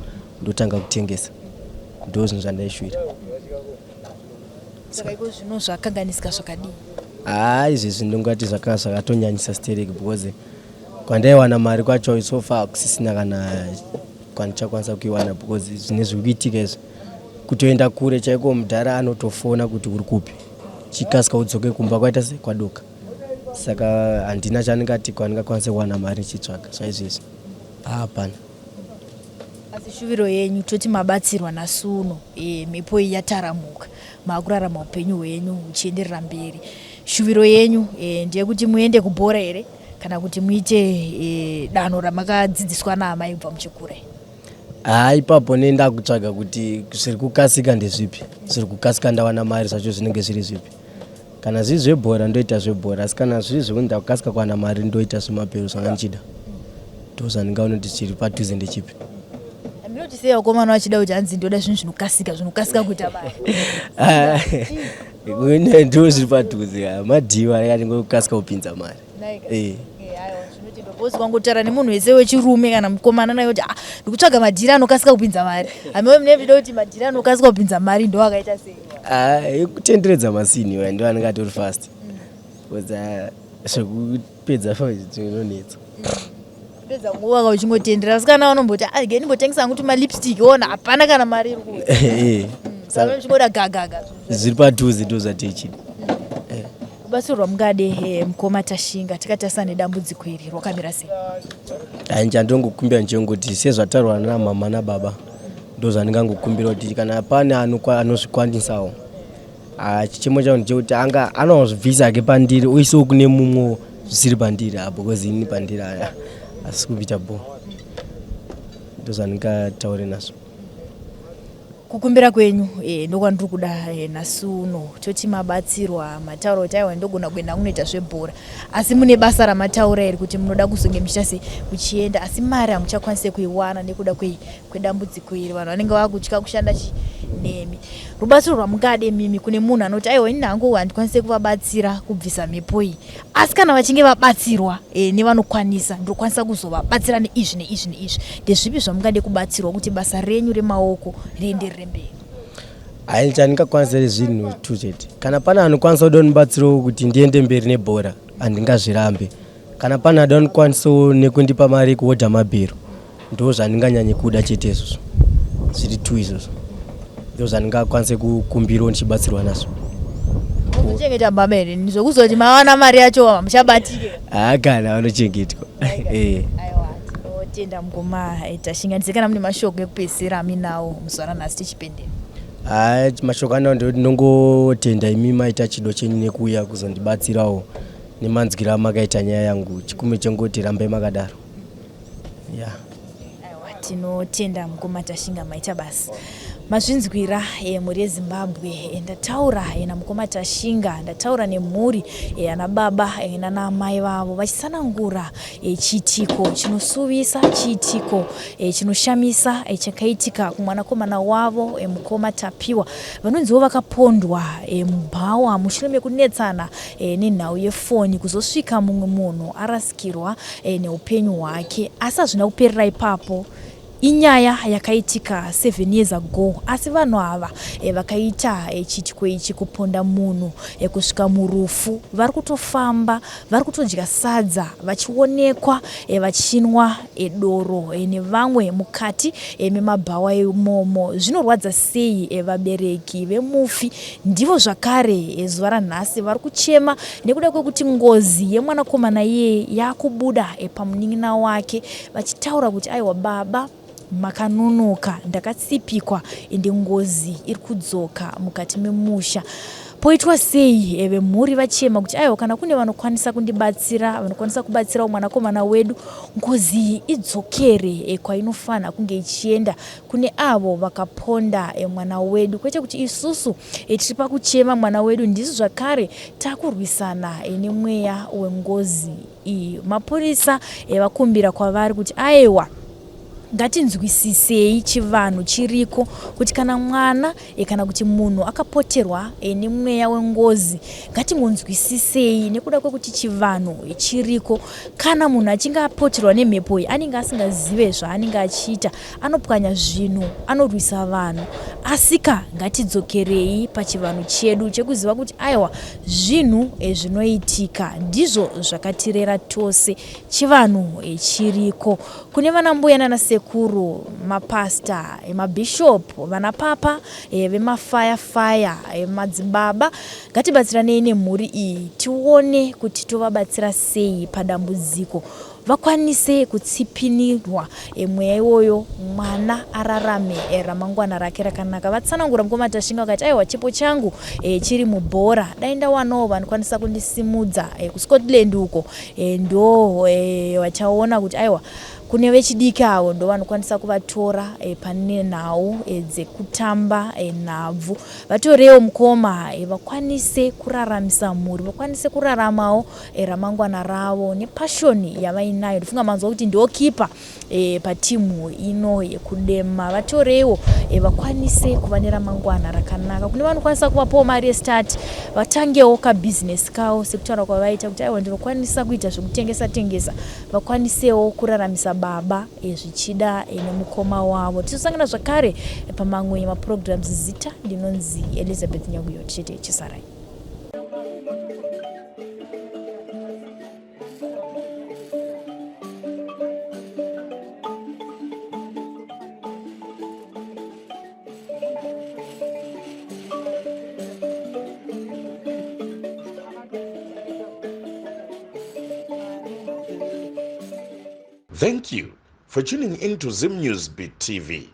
ndotanga kutengesa ndo zvinhu zvandaishuvira Saka iko zvino zvakanganisika zvakadii? Haa izvezvi ndingati zvakanga zvakatonyanyisa stereki because kwandaiwana mari kwacho so far kusisina kana kwandichakwanisa kuiwana because zvine zviri kuitika izvi kutoenda kure chaiko mudhara anotofona kuti uri kupi chikasika udzoke kumba kwaita se kwadoka saka handina chandingati kwandingakwanise kuwana mari ndichitsvaga zvaizvezvi hapana. Asi shuviro yenyu toti mabatsirwa nhasi uno e, mhepo iyi yataramuka maakurarama upenyu hwenyu huchienderera mberi. Shuviro yenyu e, ndeyekuti muende kubhora here kana kuti muite e, danho ramakadzidziswa naamai kubva muchikura? Haa ipapo ne ndakutsvaga kuti zviri kukasika ndezvipi, zviri kukasika ndawana mari zvacho zvinenge zviri zvipi. Kana zviri zvebhora ndoita zvebhora asi kana zviri zvekuti ndakukasika kuwana mari ndoita zvemabhero zvanga ndichida. Ndozvandingaona kuti chiri padhuze ndechipi. Munoti sei vakomana vachida kuti hanzi ndoda zvinhu zvinokasika zvinokasika kuita mari? Ndo zviri padhuze madhiwa akati kupinza mari. Eh. Boss wangotaura nemunhu wese wechirume kana mukomana naye kuti ah, ndikutsvaga madhiri anokasika kupinza mari. Hamiwe mune muchida kuti madhiri anokasika kupinza mari ndo akaita sei? Ah, ekutenderedza masini iwa ndo anenge atori fast. Because ah, zvekupedza zvinonetsa. Kupedza nguva ka uchingotendera asi kana vanomboti ah, rege ndimbotengesa hangu tuma lipstick ona hapana kana mari iri kuuya. Eh. Saka muchingoda gagaga. Zviri padhuze ndo zvatichida. Rubatsiro rwamungade eh, mukoma Tashinga tikatarisa nedambudziko iri rwakamira sei? Hai chandongokumbira ndechekuti sezvataurwa namama nababa ndozvandingangokumbira kuti kana pane anozvikwanisawo ah, chichemo changu ndechekuti anga anozvibvisa hake pandiri oisawo kune mumwe zvisiri pandiri ah, because ini pandiri aya asi kuita bho ndozvandingataure nazvo. Kukumbira kwenyu eh, ndokwandiri kuda eh, nhasi uno toti mabatsirwa mataura kuti aiwa ndogona kuenda kunoita zvebhora asi mune basa ramataura iri kuti munoda kuzonge muchiita se muchienda asi mari hamuchakwanise kuiwana nekuda kwedambudziko iri vanhu vanenge vakutya kushanda chi nemi rubatsiro rwamungade mimi kune munhu anoti aiwa ini hangu handikwanise kuvabatsira kubvisa mhepo iyi asi kana vachinge vabatsirwa e, nevanokwanisa ndokwanisa kuzovabatsira neizvi neizvi neizvi ndezvipi zvamungade kubatsirwa kuti basa renyu remaoko rienderere mberi hai chandingakwanisa zvinhu two chete kana pane anokwanisa kuda kundibatsirawo kuti ndiende mberi nebhora handingazvirambe kana pane ada kundikwanisawo nekundipa mari yekuhodha mabhero ndo zvandinganyanye kuda chete izvozvo zviri two izvozvo ndo zvandingakwanise kukumbirawo ndichibatsirwa nazvo kuchengeta mbama here zvekuzoti mawana mari yacho hamuchabatike haa kana vanochengetwa eh. Tinotenda mukoma eh, Tashinga ndise kana mune mashoko ekupedzisira aminawo muzuva ranhasi tichipendera. Haa mashoko anawo ndekuti ndongotenda imi maita chido chenyu nekuuya kuzondibatsirawo nemanzwiro amakaita nyaya yangu chikumbiro chengoti rambai makadaro yeah. Aiwa tinotenda mukoma Tashinga maita basa. Mazvinzwira eh, mhuri yeZimbabwe eh, ndataura eh, namukoma Tashinga ndataura nemhuri eh, ana baba eh, nana amai vavo vachitsanangura eh, chiitiko chinosuvisa chiitiko eh, chinoshamisa eh, chakaitika kumwanakomana wavo eh, mukoma Tapiwa vanonziwo vakapondwa eh, mubhawa mushure mekunetsana e, nenhau yefoni kuzosvika mumwe munhu arasikirwa e, neupenyu hwake asi hazvina kuperera ipapo inyaya yakaitika 7 years ago asi vanhu ava e, vakaita e, chiitiko ichi kuponda munhu e, kusvika murufu vari kutofamba vari kutodya sadza vachionekwa e, vachinwa e, doro e, nevamwe mukati e, memabhawa imomo zvinorwadza sei e, vabereki vemufi Ndivo zvakare zuva ranhasi vari kuchema nekuda kwekuti ngozi yemwanakomana iyeye yakubuda pamunin'ina wake vachitaura kuti aiwa baba makanonoka ndakatsipikwa ende ngozi iri kudzoka mukati memusha. Poitwa sei vemhuri vachema kuti aiwa kana kune vanokwanisa kundibatsira vanokwanisa kubatsirawo mwanakomana wedu ngozi iyi idzokere kwainofanha kunge ichienda kune avo vakaponda eh, mwana wedu kwete kuti isusu eh, tiri pakuchema mwana wedu ndisu zvakare takurwisana eh, nemweya wengozi iyi mapurisa vakumbira kwavari kuti aewa ngatinzwisisei chivanhu chiriko kuti kana mwana e, kana kuti munhu akapoterwa e, nemweya wengozi ngatingonzwisisei nekuda kwekuti chivanhu e, chiriko kana munhu achinge apoterwa nemhepo iyi anenge asingazive zvaanenge achiita anopwanya zvinhu anorwisa vanhu asika ngatidzokerei pachivanhu chedu chekuziva kuti aiwa zvinhu e, zvinoitika ndizvo zvakatirera tose chivanhu e, chiriko Kune vana mbuya nana sekuru, mapastor, mabishop, vana papa, vemafire fire, madzibaba ngatibatsiranei nemhuri iyi tione kuti tovabatsira sei padambudziko. vakwanise kutsipinirwa e, mweya iwoyo mwana ararame e, ramangwana rake rakanaka. Vatsanangura mukoma Tashinga vakati aiwa chipo changu e, chiri mubhora, dai ndawanawo vanokwanisa kundisimudza e, kuScotland uko e, ndo e, vachaona kuti aiwa kune vechidiki avo ndo vanokwanisa kuvatora e, pane nhau e, dzekutamba e, nhabvu. Vatorewo mukoma e, vakwanise kuraramisa mhuri, vakwanise kuraramawo e, ramangwana ravo nepashoni yavainayo. Ndofunga manzwa kuti ndo kipa e, patimu ino yekudema. Vatorewo e, vakwanise kuva neramangwana rakanaka. Kune vanokwanisa kuvapawo mari yestart vatangewo kabhizinesi kavo sekutaura kwavaita kuti aiwa ndinokwanisa kuita zvekutengesa tengesa vakwanisewo kuraramisa baba e, zvichida e, nemukoma wavo. Tizosangana zvakare e, pamamwe maprograms. Zita ndinonzi Elizabeth Nyaguyo. Tichete chisarai. Thank you for tuning in to Zim News Beat TV.